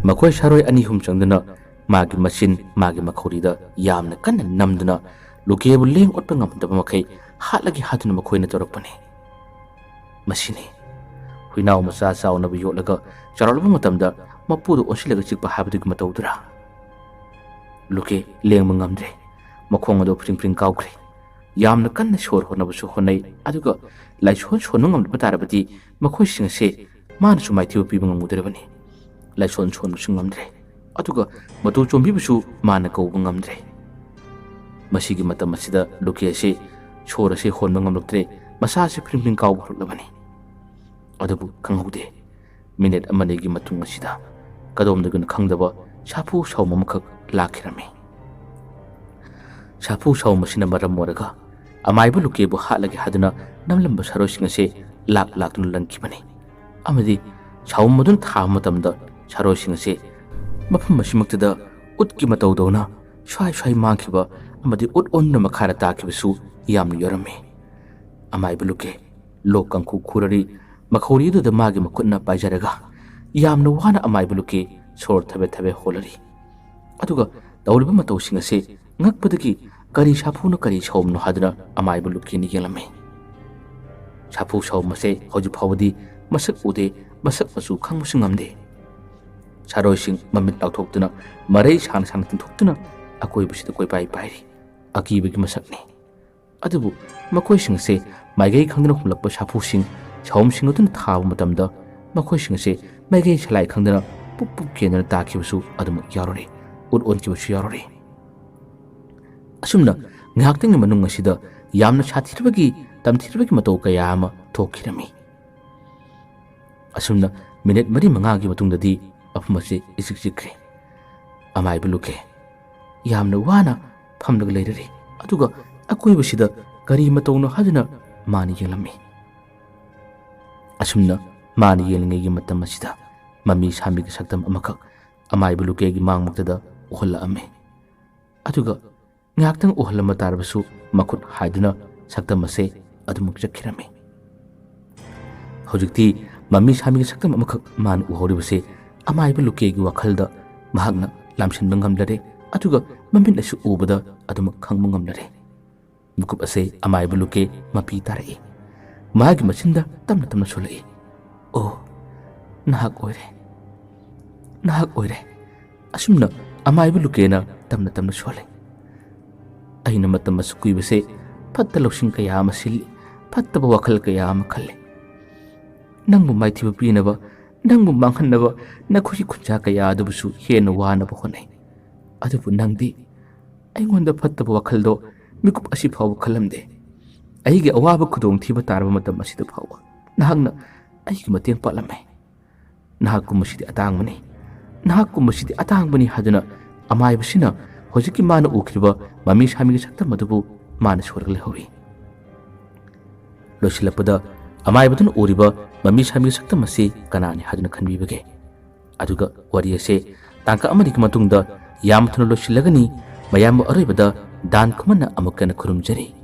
ꯃꯈꯣꯏ ꯁꯥꯔꯣꯏ ꯑꯅꯤ ꯑꯍꯨꯝ ꯆꯪꯗꯨꯅ ꯃꯥꯒꯤ ꯃꯆꯤꯟ, ꯃꯥꯒꯤ ꯃꯈꯧꯔꯤꯗ ꯌꯥꯝꯅ ꯀꯟꯅ ꯅꯝꯗꯨꯅ ꯂꯨꯀꯦꯕꯨ ꯂꯦꯡ ꯑꯣꯠꯄ ꯉꯝꯗꯕ ꯃꯈꯩ ꯍꯥꯠꯂꯒꯦ ꯍꯥꯏꯗꯨꯅ ꯃꯈꯣꯏꯅ ꯇꯧꯔꯛꯄꯅꯤ꯫ ꯃꯁꯤꯅꯤ ꯍꯨꯏꯅꯥꯎ ꯃꯆꯥ ꯆꯥꯎꯅꯕ ꯌꯣꯠꯂꯒ ꯆꯥꯎꯔꯛꯂꯕ ꯃꯇꯝꯗ ꯃꯄꯨꯗ ꯑꯣꯟꯁꯤꯜꯂꯒ ꯆꯤꯛꯄ ꯍꯥꯏꯕꯗꯨꯒꯤ ꯃꯇꯧꯗꯨꯔꯥ? ꯂꯨꯀꯦ ꯂꯦꯡꯕ ꯉꯝꯗ꯭ꯔꯦ꯫ ꯃꯈꯣꯡ ꯑꯗꯨ ꯐ꯭ꯔꯤꯡ ꯐ꯭ꯔꯤꯡ ꯀꯥꯎꯈ꯭ꯔꯦ꯫ ꯌꯥꯝꯅ ꯀꯟꯅ ꯁꯣꯔ ꯍꯣꯠꯅꯕꯁꯨ ꯍꯣꯠꯅꯩ, ꯑꯗꯨꯒ ꯂꯥꯏꯁꯣꯟ ꯁꯣꯟꯕ ꯉꯝꯂꯕ ꯇꯥꯔꯕꯗꯤ ꯃꯈꯣꯏꯁꯤꯡ ꯑꯁꯦ ꯃꯥꯅꯁꯨ ꯃꯥꯏꯊꯤꯕ ꯄꯤꯕ ꯉꯝꯒꯗꯧꯔꯤꯕꯅꯤ꯫ ꯂꯥꯏꯁꯣꯟ ꯁꯣꯟꯕꯁꯨ ꯉꯝꯗ꯭ꯔꯦ, ꯑꯗꯨꯒ ꯃꯇꯨ ꯆꯣꯝꯕꯤꯕꯁꯨ ꯃꯥꯅ ꯀꯧꯕ ꯉꯝꯗ꯭ꯔꯦ꯫ ꯃꯁꯤꯒꯤ ꯃꯇꯝ ꯑꯁꯤꯗ ꯂꯨꯀꯦ ꯑꯁꯤ ꯁꯣꯔ ꯑꯁꯤ ꯍꯣꯟꯕ ꯉꯝꯂꯛꯇ꯭ꯔꯦ, ꯃꯁꯥ ꯑꯁꯤ ꯐ꯭ꯔꯤꯡ ꯐ꯭ꯔꯤꯡ ꯀꯥꯎꯕ ꯍꯧꯔꯛꯂꯕꯅꯤ꯫ ꯑꯗꯨꯕꯨ ꯈꯪꯍꯧꯗꯦ, ꯃꯤꯅꯤꯠ ꯑꯃꯅꯤꯒꯤ ꯃꯇꯨꯡ ꯑꯁꯤꯗ ꯀꯗꯣꯝꯗꯒꯤꯅꯣ ꯈꯪꯗꯕ ꯁꯥꯐꯨ ꯁꯥꯎꯝ ꯑꯃꯈꯛ ꯂꯥꯛꯈꯤꯔꯝꯃꯤ꯫ ꯁꯥꯐꯨ ꯁꯥꯎꯝ ꯑꯁꯤꯅ ꯃꯔꯝ ꯑꯣꯏꯔꯒ ꯑꯃꯥꯏꯕ ꯂꯨꯀꯦꯕꯨ ꯍꯥꯠꯂꯒꯦ ꯍꯥꯏꯗꯨꯅ ꯅꯝꯂꯝꯕ ꯁꯥꯔꯣꯏꯁꯤꯡ ꯑꯁꯤ ꯂꯥꯛ ꯂꯥꯛꯇꯨꯅ ꯂꯪꯈꯤꯕꯅꯤ꯫ ꯑꯃꯗꯤ ꯁꯥꯎꯝ ꯑꯗꯨꯅ ꯊꯥꯕ ꯃꯇꯝꯗ ꯁꯥꯔꯣꯏꯁꯤꯡ ꯑꯁꯤ ꯃꯐꯝ ꯑꯁꯤꯃꯛꯇꯗ ꯎꯠꯀꯤ ꯃꯇꯧꯗꯧꯅ ꯁ꯭ꯋꯥꯏ ꯁ꯭ꯋꯥꯏ ꯃꯥꯡꯈꯤꯕ ꯑꯃꯗꯤ ꯎꯠ ꯑꯣꯟꯗꯨꯅ ꯃꯈꯥꯗ ꯇꯥꯈꯤꯕꯁꯨ ꯌꯥꯝꯅ ꯌꯥꯎꯔꯝꯃꯤ꯫ ꯑꯃꯥꯏꯕ ꯂꯨꯀꯦ ꯂꯣꯛ ꯀꯥꯡꯈꯨ ꯈꯨꯔꯔꯤ, ꯃꯈꯧꯔꯤ ꯑꯗꯨꯗ ꯃꯥꯒꯤ ꯃꯈꯨꯠꯅ ꯄꯥꯏꯖꯔꯒ ꯌꯥꯝꯅ ꯋꯥꯅ ꯑꯃꯥꯏꯕ ꯂꯨꯀꯦ ꯁꯣꯔ ꯊꯕꯦ ꯊꯕꯦ ꯍꯣꯜꯂꯔꯤ꯫ ꯑꯗꯨꯒ ꯇꯧꯔꯤꯕ ꯃꯇꯧꯁꯤꯡ ꯑꯁꯤ ꯉꯛꯄꯗꯒꯤ ꯀꯔꯤ ꯁꯥꯐꯨꯅꯣ ꯀꯔꯤ ꯁꯥꯎꯝꯅꯣ ꯍꯥꯏꯗꯨꯅ ꯑꯃꯥꯏꯕ ꯂꯨꯀꯦꯅ ꯌꯦꯡꯂꯝꯃꯤ꯫ ꯁꯥꯐꯨ ꯁꯥꯎꯝ ꯑꯁꯦ ꯍꯧꯖꯤꯛ ꯐꯥꯎꯕꯗꯤ ꯃꯁꯛ ꯎꯗꯦ, ꯃꯁꯛ ꯃꯆꯨ ꯈꯪꯕꯁꯨ ꯉꯝꯗꯦ꯫ ꯁꯥꯔꯣꯏꯁꯤꯡ ꯃꯃꯤꯠ ꯂꯥꯎꯊꯣꯛꯇꯨꯅ, ꯃꯔꯩ ꯁꯥꯡꯅ ꯁꯥꯡꯅ ꯇꯤꯡꯊꯣꯛꯇꯨꯅ ꯑꯀꯣꯏꯕꯁꯤꯗ ꯀꯣꯏꯄꯥꯏ ꯄꯥꯏꯔꯤ꯫ ꯑꯀꯤꯕꯒꯤ ꯃꯁꯛꯅꯤ꯫ ꯑꯗꯨꯕꯨ ꯃꯈꯣꯏꯁꯤꯡ ꯑꯁꯦ ꯃꯥꯏꯀꯩ ꯈꯪꯗꯅ ꯍꯨꯝꯂꯛꯄ ꯁꯥꯐꯨꯁꯤꯡ, ꯁꯥꯍꯨꯝꯁꯤꯡ ꯑꯗꯨꯅ ꯊꯥꯕ ꯃꯇꯝꯗ ꯃꯈꯣꯏꯁꯤꯡ ꯑꯁꯦ ꯃꯥꯏꯀꯩ ꯁꯂꯥꯏ ꯈꯪꯗꯅ ꯄꯨꯛ ꯄꯨꯛ ꯀꯦꯟꯗꯨꯅ ꯇꯥꯈꯤꯕꯁꯨ ꯑꯗꯨꯃꯛ ꯌꯥꯎꯔꯔꯦ, ꯎꯠ ꯑꯣꯟꯈꯤꯕꯁꯨ ꯌꯥꯎꯔꯔꯦ꯫ ꯑꯁꯨꯝꯅ ꯉꯥꯏꯍꯥꯛꯇꯪꯒꯤ ꯃꯅꯨꯡ ꯑꯁꯤꯗ ꯌꯥꯝꯅ ꯁꯥꯊꯤꯔꯕꯒꯤ, ꯇꯝꯊꯤꯔꯕꯒꯤ ꯃꯇꯧ ꯀꯌꯥ ꯑꯃ ꯊꯣꯛꯈꯤꯔꯝꯃꯤ꯫ ꯑꯁꯨꯝꯅ ꯃꯤꯅꯤꯠ ꯃꯔꯤ ꯃꯉꯥꯒꯤ ꯃꯇꯨꯡꯗꯗꯤ ꯃꯐꯝ ꯑꯁꯤ ꯏꯆꯤꯛ ꯆꯤꯛꯈ꯭ꯔꯦ꯫ ꯑꯃꯥꯏꯕ ꯂꯨꯀꯦ ꯌꯥꯝꯅ ꯋꯥꯅ ꯐꯝꯂꯒ ꯂꯩꯔꯔꯦ, ꯑꯗꯨꯒ ꯑꯀꯣꯏꯕꯁꯤꯗ ꯀꯔꯤ ꯃꯇꯧꯅꯣ ꯍꯥꯏꯗꯨꯅ ꯃꯥꯅ ꯌꯦꯡꯂꯝꯃꯤ꯫ ꯑꯁꯨꯝꯅ ꯃꯥꯅ ꯌꯦꯡꯂꯤꯉꯩꯒꯤ ꯃꯇꯝ ꯑꯁꯤꯗ ꯃꯃꯤ ꯁꯥꯃꯤꯒꯤ ꯁꯛꯇꯝ ꯑꯃꯈꯛ ꯑꯃꯥꯏꯕ ꯂꯨꯀꯦꯒꯤ ꯃꯥꯡꯃꯛꯇꯗ ꯎꯍꯜꯂꯛꯑꯝꯃꯤ꯫ ꯑꯗꯨꯒ ꯉꯥꯏꯍꯥꯛꯇꯪ ꯎꯍꯜꯂꯝꯕ ꯇꯥꯔꯕꯁꯨ ꯃꯈꯨꯠ ꯍꯥꯏꯗꯨꯅ ꯁꯛꯇꯝ ꯑꯁꯦ ꯑꯗꯨꯃꯛ ꯆꯠꯈꯤꯔꯝꯃꯤ꯫ ꯍꯧꯖꯤꯛꯇꯤ ꯃꯃꯤ ꯁꯥꯃꯤꯒꯤ ꯁꯛꯇꯝ ꯑꯃꯈꯛ ꯃꯥꯅ ꯎꯍꯧꯔꯤꯕꯁꯦ ꯑꯃꯥꯏꯕ ꯂꯨꯀꯦꯒꯤ ꯋꯥꯈꯜꯗ ꯃꯍꯥꯛꯅ ꯂꯥꯝꯁꯤꯟꯕ ꯉꯝꯂꯔꯦ, ꯑꯗꯨꯒ ꯃꯃꯤꯠꯅꯁꯨ ꯎꯕꯗ ꯑꯗꯨꯃꯛ ꯈꯪꯕ ꯉꯝꯂꯔꯦ꯫ ꯃꯤꯀꯨꯞ ꯑꯁꯦ ꯑꯃꯥꯏꯕ ꯂꯨꯀꯦ ꯃꯄꯤ ꯇꯥꯔꯛꯏ꯫ ꯃꯍꯥꯛꯀꯤ ꯃꯆꯤꯟꯗ ꯇꯞꯅ ꯇꯞꯅ ꯁꯣꯜꯂꯛꯏ, "ꯑꯣ, ꯅꯍꯥꯛ ꯑꯣꯏꯔꯦ, ꯅꯍꯥꯛ ꯑꯣꯏꯔꯦ꯫" ꯑꯁꯨꯝꯅ ꯑꯃꯥꯏꯕ ꯂꯨꯀꯦꯅ ꯇꯞꯅ ꯇꯞꯅ ꯁꯣꯜꯂꯤ꯫ ꯑꯩꯅ ꯃꯇꯝ ꯑꯁꯨꯛ ꯀꯨꯏꯕꯁꯦ ꯐꯠꯇ ꯂꯧꯁꯤꯡ ꯀꯌꯥ ꯑꯃ ꯁꯤꯜꯂꯤ, ꯐꯠꯇꯕ ꯋꯥꯈꯜ ꯀꯌꯥ ꯑꯃ ꯈꯜꯂꯤ꯫ ꯅꯪꯕꯨ ꯃꯥꯏꯊꯤꯕ ꯄꯤꯅꯕ, ꯅꯪꯕꯨ ꯃꯥꯡꯍꯟꯅꯕ ꯅꯈꯣꯏꯒꯤ ꯈꯨꯟꯖꯥ ꯀꯌꯥ ꯑꯗꯨꯕꯨꯁꯨ ꯍꯦꯟꯅ ꯋꯥꯅꯕ ꯍꯣꯠꯅꯩ꯫ ꯑꯗꯨꯕꯨ ꯅꯪꯗꯤ ꯑꯩꯉꯣꯟꯗ ꯐꯠꯇꯕ ꯋꯥꯈꯜꯗꯣ ꯃꯤꯀꯨꯞ ꯑꯁꯤ ꯐꯥꯎꯕ ꯈꯜꯂꯝꯗꯦ꯫ ꯑꯩꯒꯤ ꯑꯋꯥꯕ ꯈꯨꯗꯣꯡꯊꯤꯕ ꯇꯥꯔꯕ ꯃꯇꯝ ꯑꯁꯤꯗ ꯐꯥꯎꯕ ꯅꯍꯥꯛꯅ ꯑꯩꯒꯤ ꯃꯇꯦꯡ ꯄꯥꯡꯂꯝꯃꯦ꯫ ꯅꯍꯥꯛꯀꯨꯝꯕꯁꯤꯗꯤ ꯑꯇꯥꯡꯕꯅꯤ, ꯅꯍꯥꯛꯀꯨꯝꯕꯁꯤꯗꯤ ꯑꯇꯥꯡꯕꯅꯤ ꯍꯥꯏꯗꯨꯅ ꯑꯃꯥꯏꯕꯁꯤꯅ ꯍꯧꯖꯤꯛꯀꯤ ꯃꯥꯅ ꯎꯈꯤꯕ ꯃꯃꯤ ꯁꯥꯃꯤꯒꯤ ꯁꯛꯇꯝ ꯑꯗꯨꯕꯨ ꯃꯥꯅ ꯁꯣꯜꯂꯒ ꯂꯩꯍꯧꯔꯤ꯫ ꯂꯣꯏꯁꯤꯜꯂꯛꯄꯗ ꯑꯃꯥꯏꯕꯗꯨꯅ ꯎꯔꯤꯕ ꯃꯃꯤ ꯁꯥꯃꯤꯒꯤ ꯁꯛꯇꯝ ꯑꯁꯤ ꯀꯅꯥꯅꯤ ꯍꯥꯏꯗꯨꯅ ꯈꯟꯕꯤꯕꯒꯦ? ꯑꯗꯨꯒ ꯋꯥꯔꯤ ꯑꯁꯦ ꯇꯥꯡꯀꯛ ꯑꯃꯅꯤꯒꯤ ꯃꯇꯨꯡꯗ ꯌꯥꯝ ꯊꯨꯅ ꯂꯣꯏꯁꯤꯜꯂꯒꯅꯤ꯫ ꯃꯌꯥꯝꯕꯨ ꯑꯔꯣꯏꯕꯗ ꯗꯥꯟ ꯈꯨꯃꯟꯅ ꯑꯃꯨꯛ ꯍꯟꯅ ꯈꯨꯔꯨꯝꯖꯔꯤ꯫